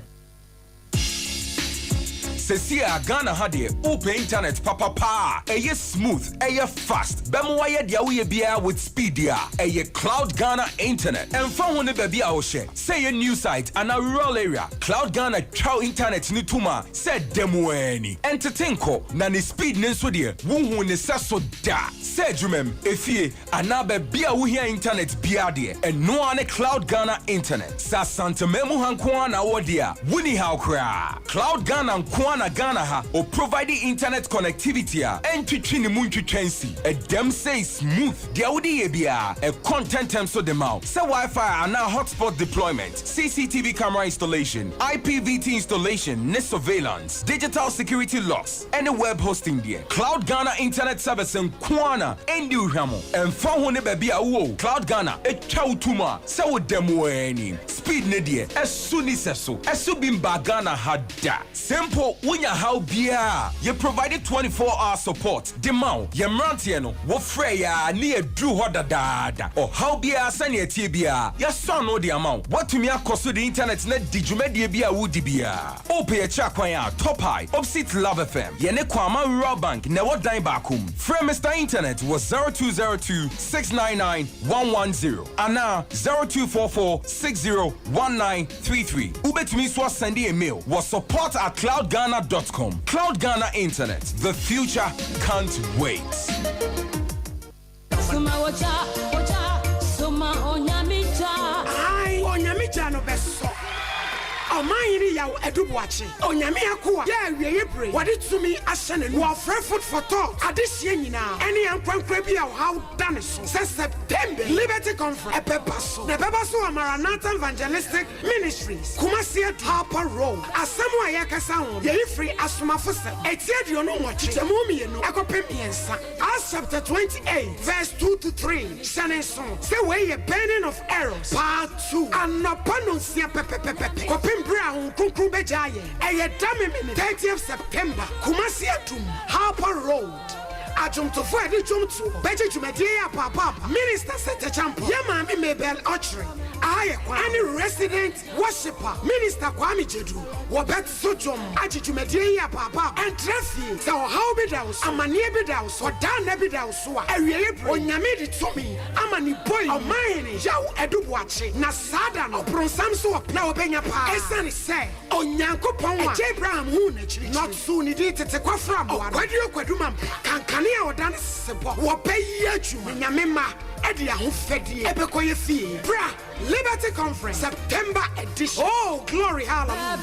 Sesie a Ghana ha deɛ wopɛ internet papa paa a ɛyɛ smooth, ɛyɛ fast, bɛma wayɛ deɛ woyɛ biara with speed deɛ a, ɛyɛ Cloud Ghana Internet. Ɛmfa ho ne baabi a wohyɛ, sɛ ɛyɛ new site anaa rural area, Cloud Ghana twa wo internet no tom a sɛ ɛda mu ara ni. Ɛntete nkɔ, na ne speed no nso deɛ wonhuu ne sɛso da. Sɛ adwumam, efie, anaa baabi a wohia internet biara deɛ, ɛno ara ne Cloud Ghana Internet. Sɛ Asanteman mu ha nko ara na wowɔ deɛ a, wonni haw koraa. Cloud Ghana nko ara na Ghana ha ɔprovide internet connectivity a ɛntwetwe ne mu ntwitwa nsi. Ɛdam sei smooth, deɛ wode yɛ biara, ɛkɔ ntɛntɛm so de ma wo. Sɛ Wi-Fi anaa hotspot deployment, CCTV camera installation, IPVT installation ne surveillance, digital security locks, ɛne web hosting deɛ, Cloud Ghana Internet Service nko ara na ɛndi wo hwam. Ɛmfa ho ne baabi a wowɔ o, Cloud Ghana twa wo tom a sɛ woda mu ara ni. Speed no deɛ, ɛso nni sɛso. Ɛso bi mbaa Ghana ha da. Sɛ mpo wonya haw biara a, yɛ provide 24 hour support de ma wo. Yɛn mmeranteɛ no, wofrɛ yɛn a ne yɛduru hɔ dadaada. Ɔhaw biara sɛnea ɛteɛ biara, yɛasɔ ano de ama wo. Woatumi akɔ so de internet no adi dwumadie bi a woredi biara. Wopɛ yɛn kyerɛ kwan a, Top High, opposite Love FM, yɛne Kwama Rural Bank na ɛwɔ dan baako mu. Frɛ Mister Internet wɔ 0202 699 110 anaa 0244 60 1933. Wobɛtumi nso asɛnde yɛn mail wɔ support at cloudghana dot com. Cloud Ghana Internet, the future can't wait. Ae, Onyame gya no bɛsɔ. Ɔman. Ɔmanhene Yaw Adu Boakye, Onyame akoa yɛ awieɛ bere wɔde tumi ahyɛ n'anum. Wɔfrɛ Food for Thought adehyeɛ nyinaa ɛne ankorankora bi a ɔhaw da ne so sɛ September yi Liberty Conference ɛbɛba so na ɛbɛba so wɔ Maranatha Evangelistic Ministries, Kumasi Adu, Harper Road. Asɛm a yɛrekasa ho no yɛyi firi Asomafosɛm eti 28 kyekyɛmu mmienu ɛkɔpem mmiɛnsa, Acts chapter 28 verse 2 to 3. Hyɛ no nsow sɛ wei yɛ Burning of Arrows Part 2, anɔpa nnɔnsia pɛpɛpɛpɛ kɔpem bere a Honhom Kronkron begyaa yɛn. Ɛyɛ da Memene, 30th September, Kumasi Adum, Harper Road. Adwomtofo a yɛde dwom toɔ bɛgye dwumadie yi apaapaapa, Minister Seth Acheampong, yɛn maame Mabel Ɔkyere, aha yɛ kwan, ɛne Resident Worshipper Minister Kwame Gyedu wɔbɛto dwom agye dwumadie yi apaapaapa. Ɛntra fie, sɛ ɔhaw bi da wo so, amaneɛ bi da wo so, ɔdaa nna bi da wo so a, awieɛ berɛ, Onyame de tumi ama ne boi Ɔmanhene Yaw Adu Boakye, na saa da no ɔbronsam nso ɔpɛ na ɔbɛnya paa, ɛsiane sɛ Onyankopɔn a Agya Abraham huu n'akyirikyiri na ɔtoo ne din tete kwafra mmoa no, Ɔkwaduro Kwadu Mampa, kankane a ɔda ne sesebɔ, wɔbɛyɛ adwuma, na Nyame mma de ahofadie bɛkɔ yɛ fie. Bra! Liberty Conference September edition Oh glory hallelujah.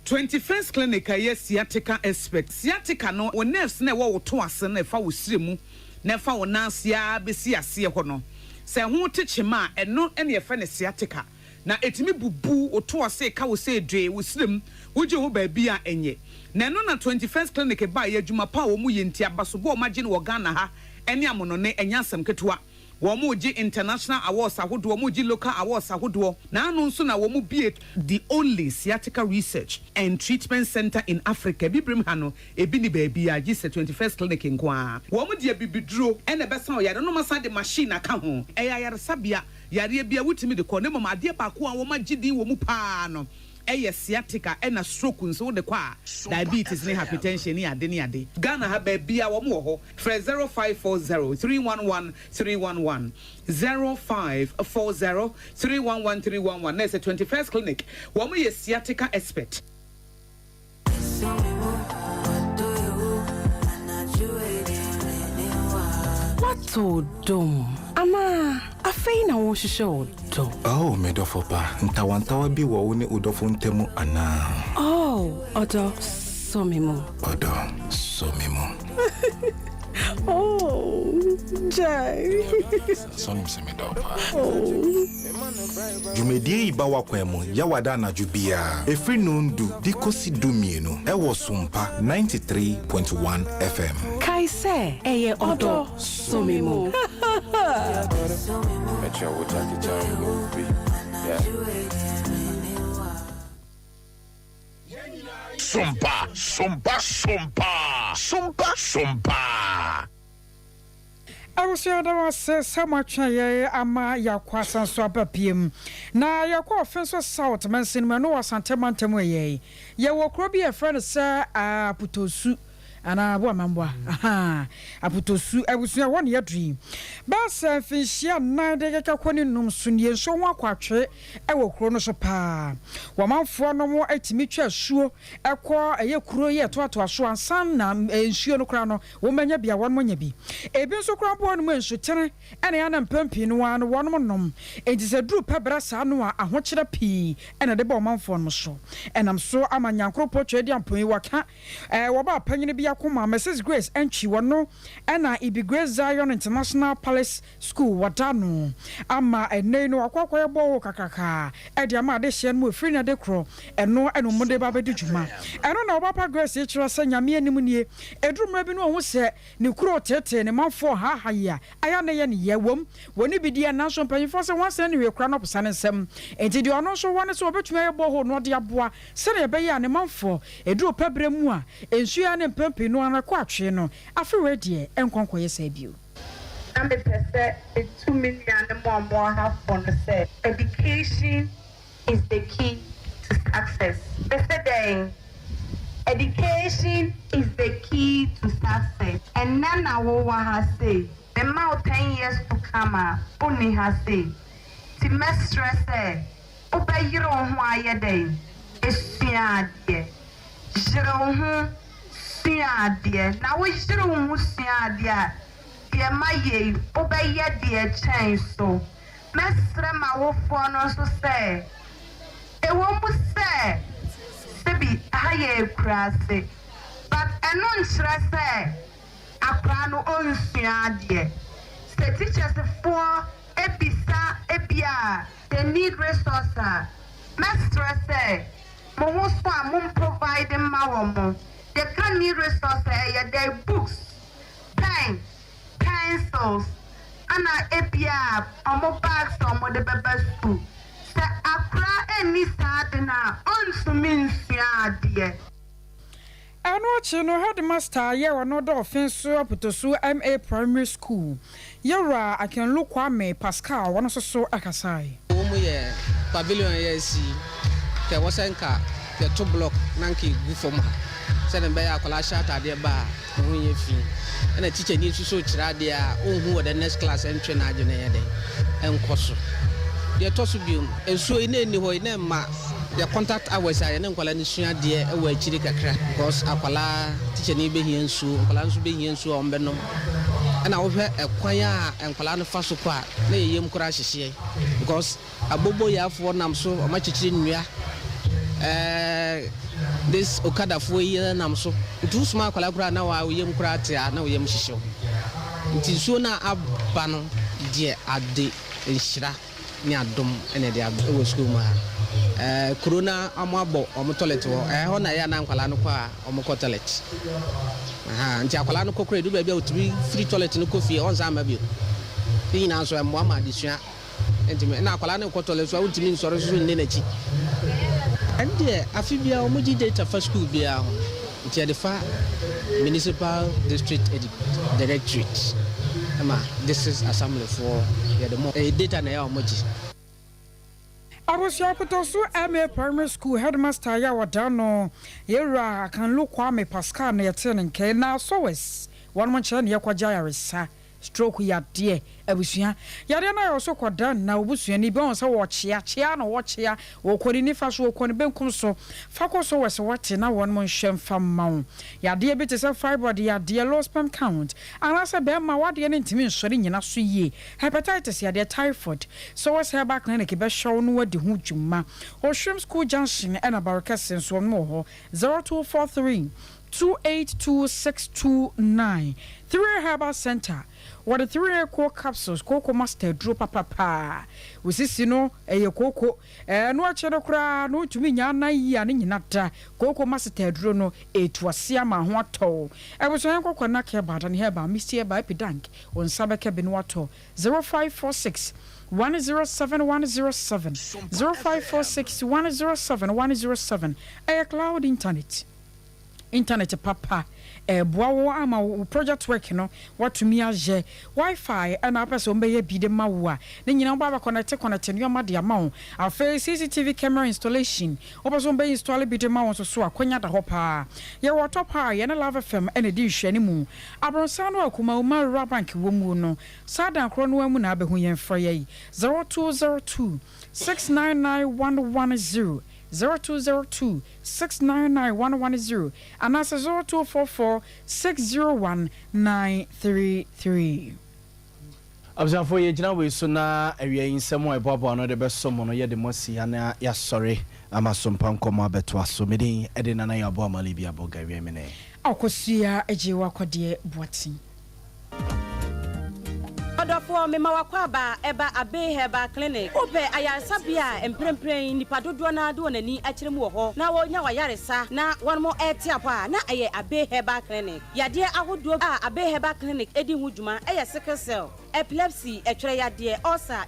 21st Clinic a ɛyɛ sciatica expert. Sciatica no, wo nerves no a ɛwɔ wo to ase no a ɛfa wo srɛ mu na ɛfa wo nan ase ara bɛsi aseɛ hɔ no, sɛ ɛho te kyema a, ɛno na yɛfrɛ no sciatica. Na ɛtumi bubu wo to ase ka wo sɛ dwee wo srɛ mu, wogye ho baabi a ɛnyɛ. Na ɛno na 21st Clinic baeɛ, adwuma pa a wɔn yɛ nti, abasobɔ a wɔn agye no wɔ Ghana ha ne amonɔne, ɛnyɛ asɛm ketewa. Wɔn regye international awards ahodoɔ, wɔn regye local awards ahodoɔ, na ano nso na wɔn bue the only sciatica research and treatment centre in Africa, Abibirem ha no, ebi nni baabiara gye sɛ 21st Clinic nko ara. Wɔn de abibiduro na ɛbɛsa ɔyare no, na wɔasan de machine aka ho. Ɛyɛ ayaresabea, yareɛ biara wotumi de kɔ, na mmom adeɛ baako a wɔagye din wɔ mu pa ara no yɛ sciatica ɛna stroke nso wode kɔ a, diabetes ne hypertension ne ade ne ade. Ghana ha baabiara wɔn wɔ hɔ, frɛ 0540 311 311, 0540 311 311 na ɛsɛ 21st Clinic, wɔn yɛ sciatica expert. Woatɔ ɔdɔ mu anaa afei na worehwehwɛ ɔdɔ? Oh, me dɔfo pa, ntawantawa bi wɔ wo ne wo dɔfo ntam anaa? Oh, ɔdɔ, sɔ me mu. Ɔdɔ, sɔ me mu. Oh, gyae. Sɛ wonim sɛ medɔ wo paa. Dwumadie yi ba w'akwan mu Yawada anadwo biara ɛfiri nondu de kɔsi dumienu ɛwɔ Sompa 93.1 FM. Kae sɛ, ɛyɛ ɔdɔ sɔ me mu. Sompa, sompa, sompa, sompa, sompa. Abusua yɛda mo ase sɛ moatwɛn yɛn ama yɛakɔ asan so aba biom. Na yɛkɔ Offinso South mansin mu, ɛno wɔ Asante mantam mu ɛyɛ yi. Yɛwɔ kuro bi a yɛfrɛ no sɛ Aputosu anaa Aboamamboa, ahaa, Aputosu abusua ɛhɔ na yɛaduru yi. Bɛyɛ sɛ mfinhyia nnan de keka kɔ ne num so nie, nsuo ho akɔ atwe wɔ kuro no so paa. Wɔmanfoɔ nom tumi twa asuo kɔ ɛyɛ kuro yi a ɛtoatoa so ansa na nsuo no koraa no Wɔbɛnya bi a, wɔanya bi. Ebi nso koraa mpo wɔnom nsutene na ɛyɛ a na mpɛn pii no ara no wɔnom nom. Enti sɛ ɛduru pɛ berɛ saa no a, ahokyerɛ pii na ɛde ba ɔmanfoɔ no so. Ɛnam so ama Nyankoropɔn Tweaduampɔn yi wɔka wɔbaa panyini bi akoma, Mrs Grace Antwi, wɔno na Ibi Grace Zion International Palace School wɔda ano ama ɛnnɛ yi no wakɔ akɔyɛ bɔɔhoo kakraka de ama adehyeɛ no mu ɛfiri nnɛ de korɔ ɛno na wɔn de ba bɛdi dwuma. Ɛno na ɔbapa Grace yi kyerɛ sɛ Nyame anim nie ɛduru mmerɛ bi no ɔhu sɛ ne kuro reteetee ne manfoɔ haaha yi a ayɛ a na ɛyɛ ne ya ɛwom wɔnni bi deɛ nanso mpanyinfoɔ sɛ wɔn asene ne hwee koraa na ɔposa ne nsam enti deɛ ɔno nso wɔ ne sɛ ɔbɛtumi ayɛ bɔɔhoo no ɔde aboa sɛdeɛ ɛbɛyɛ a ne manfoɔ ɛduru pɛ berɛ mu a nsuo a ne mpɛn pii no ara kɔ atwee no afe wei deɛ ɛnkɔ nkɔyɛ saa bio. Na mepɛ sɛ metu me nuanom a wɔwɔ ha fo no sɛ, education is the key to success. Mese dɛn? Education is the key to success. Ɛnnɛ na wowɔ ha sei, mema wo ten years to come a, wonni ha sei. Nti mɛsrɛ sɛ wobɛyere wo ho ayɛ dɛn? Asua adeɛ. Yere wo ho sua adeɛ. Na woyere wo ho sua adeɛ a, deɛ mayɛ yi, wobɛyɛ deɛ ɛkyɛn so. Mɛsrɛ m'awofoɔ no nso sɛ, ɛwɔ mu sɛ sɛbi ha yɛ akuraase, but ɛno nkyerɛ sɛ akwadaa no ɔnsua adeɛ. Sɛ teachers foɔ bisa ebia they need resource a, mɛsrɛ sɛ mo ho so a mom provide mma wɔn. Yɛka need resource a, ɛyɛ dɛn? Books, pen, pencils, ɛna ebia wɔn bags a wɔde bɛba school. Sɛ akwadaa nni saa ade no a, ɔntumi nsua adeɛ. Ɛno akyi no, Headmaster a yɛ ɔno da Ɔfenso Aputosu MA Primary School, Yɛwura Akinlu Kwame Pascal, ɔno nso so kasae. Wɔ mu yɛ pavilion a yɛasi yi, nka ɛwɔ sɛ nka yɛto block na nka ɛgu fam ha sɛdeɛ ɛbɛyɛ a akwadaa hyɛ ataadeɛ ba a ne ho nyɛ fi. Ɛna tikyani nso sɛ ɔkyerɛ adeɛ a ɔnhu wɔ the next class ɛntwe n'adwene nyɛ dɛn ɛnkɔ so. Deɛ ɛtɔ so biom, nsuo yi na ɛnni hɔ yi na ɛma Yɛ contact hours a yɛne nkwadaa no sua adeɛ wɔ akyiri kakra because akwadaa tikyani bɛhia nsuo, nkwadaa nso bɛhia nsuo a wɔbɛnom. Ɛna wohwɛ ɛkwan a nkwadaa no fa so kɔ a na yɛ yam koraa hyehyeɛ because aboboyaafoɔ nam so, wɔn akyekyere nnua, ɛɛ this okadafoɔ yi nam so. Nti wosoma akwadaa koraa na wo yam koraa te a na wo yam hyehye wo. Nti nsuo no a aba no deɛ ade nhyira. ne adom na ɛde aba wɔ sukuu mu ha. Ɛɛ kuro no a wɔabɔ wɔn toilet wɔ hɔ. Ɛhɔ na ɛyɛ a na nkwadaa no kɔ a wɔkɔ toilet. Aha, nti akwadaa no kɔ koraa ɛduru baabi a ɔtumi firi toilet no kɔ fie ɔnsan mma bio. Ne nyinaa nso ɛmmoa ma adesua ntumi. Ɛna akwadaa no rekɔ toilet nso a wontumi nsɔre nso nni n'akyi. Ɛno deɛ afe biara wɔgye data fa sukuu biara ho. Nti yɛde fa Municipal District Directorate ma District Assembly foɔ yɛde mo ɛyɛ data na ɛyɛ a wɔn gye. Abusua Kotoso MA Primary School Headmaster yi a wɔda no Yɛwura Akanlu Kwame Pascal na yɛtee ne nkɛn na Sowes wɔnom nkyɛn na yɛkɔgye ayaresa. Stroke yadeɛ, abusua yadeɛ no ayɛ wo so kɔ da na wo busuani bi ɔhu sɛ wɔkyea, kyea na wɔkyea, wɔkɔ ne nifa so, wɔkɔ ne benkum so, fa kɔ so wɔ sɛ wɔte na wɔnom nhwɛ mfa mma wo. Yadeɛ bi te sɛ fibroid yadeɛ, low sperm count, anaasɛ bɛɛma w'adeɛ no ntumi nsɔre nnyina so yie, hepatitis yadeɛ, typhoid, Sowes Herbal Clinic bɛhwɛ wo na wadi ho dwuma. Ohwim School Junction ɛna Barekɛse nso wɔnom wɔ hɔ, 0243 282629 Three Herbal Centre, Wɔde Three Coco Capsules, kooko master aduro papa paa. Wo sisi no ɛyɛ kooko, ɛno akyi no koraa no wontumi nnya anan yie a ne nyina da. Kooko maseta aduro no ɛretu aseɛ ama ho atɔ wo. Abusua yɛnkɔ kɔ Nak Herbal, Adane Herbal, Misty Herbal, Epidank, wo nsa bɛka bi na woatɔ. 0546 107 107, 0546 107 107, ɛyɛ cloud internet. Internet papa ɛɛboa wo ama wo project work no woatumi ayɛ. Wi-Fi ɛna wopɛ sɛ wɔbɛyɛ bi de ma wo a, ne nyinaa wɔba abɛ connect connect nneɛma de ama wo. Afei CCTV camera installation, wopɛ sɛ wɔbɛ install bi de ma wo nso so a, akwanya da hɔ paa. Yɛwɔ Top High, yɛne Love FM ɛna ɛdi nhwɛanimu. Abronsan no a Kumawu Rural Bank wɔ mu no, saa dan korɔ no ara mu na abɛhu yɛn. Frɛ yɛn 0202 699 110. 0202 699 110 anaasɛ 0244 601 933. Abusuafoɔ yɛgyina wei so na awia yi nsɛm a ɛboaboa ano de bɛsɔ mo no yɛde mo asi ha na yɛasɔre ama sompa nkɔmmɔ abɛtoa so. Me din de Nana Yaw Boamah Libya Boga Wiamene. Akosua Agyewakɔdeɛ Boateng. Ɔdɔfoɔ, mema w'akwaaba ɛba Abbey Herbal Clinic. Wopɛ ayaresabea a mprempren nnipa dodoɔ no ara de wɔn ani akyerɛ mu wɔ hɔ na wɔnya w'ayaresa na wɔn rete apɔ a, na ɛyɛ Abbey Herbal Clinic. Yadeɛ ahodoɔ a Abbey Herbal Clinic di ho dwuma yɛ sickle cell, epilepsy, ɛtwerɛ yadeɛ, ulcer,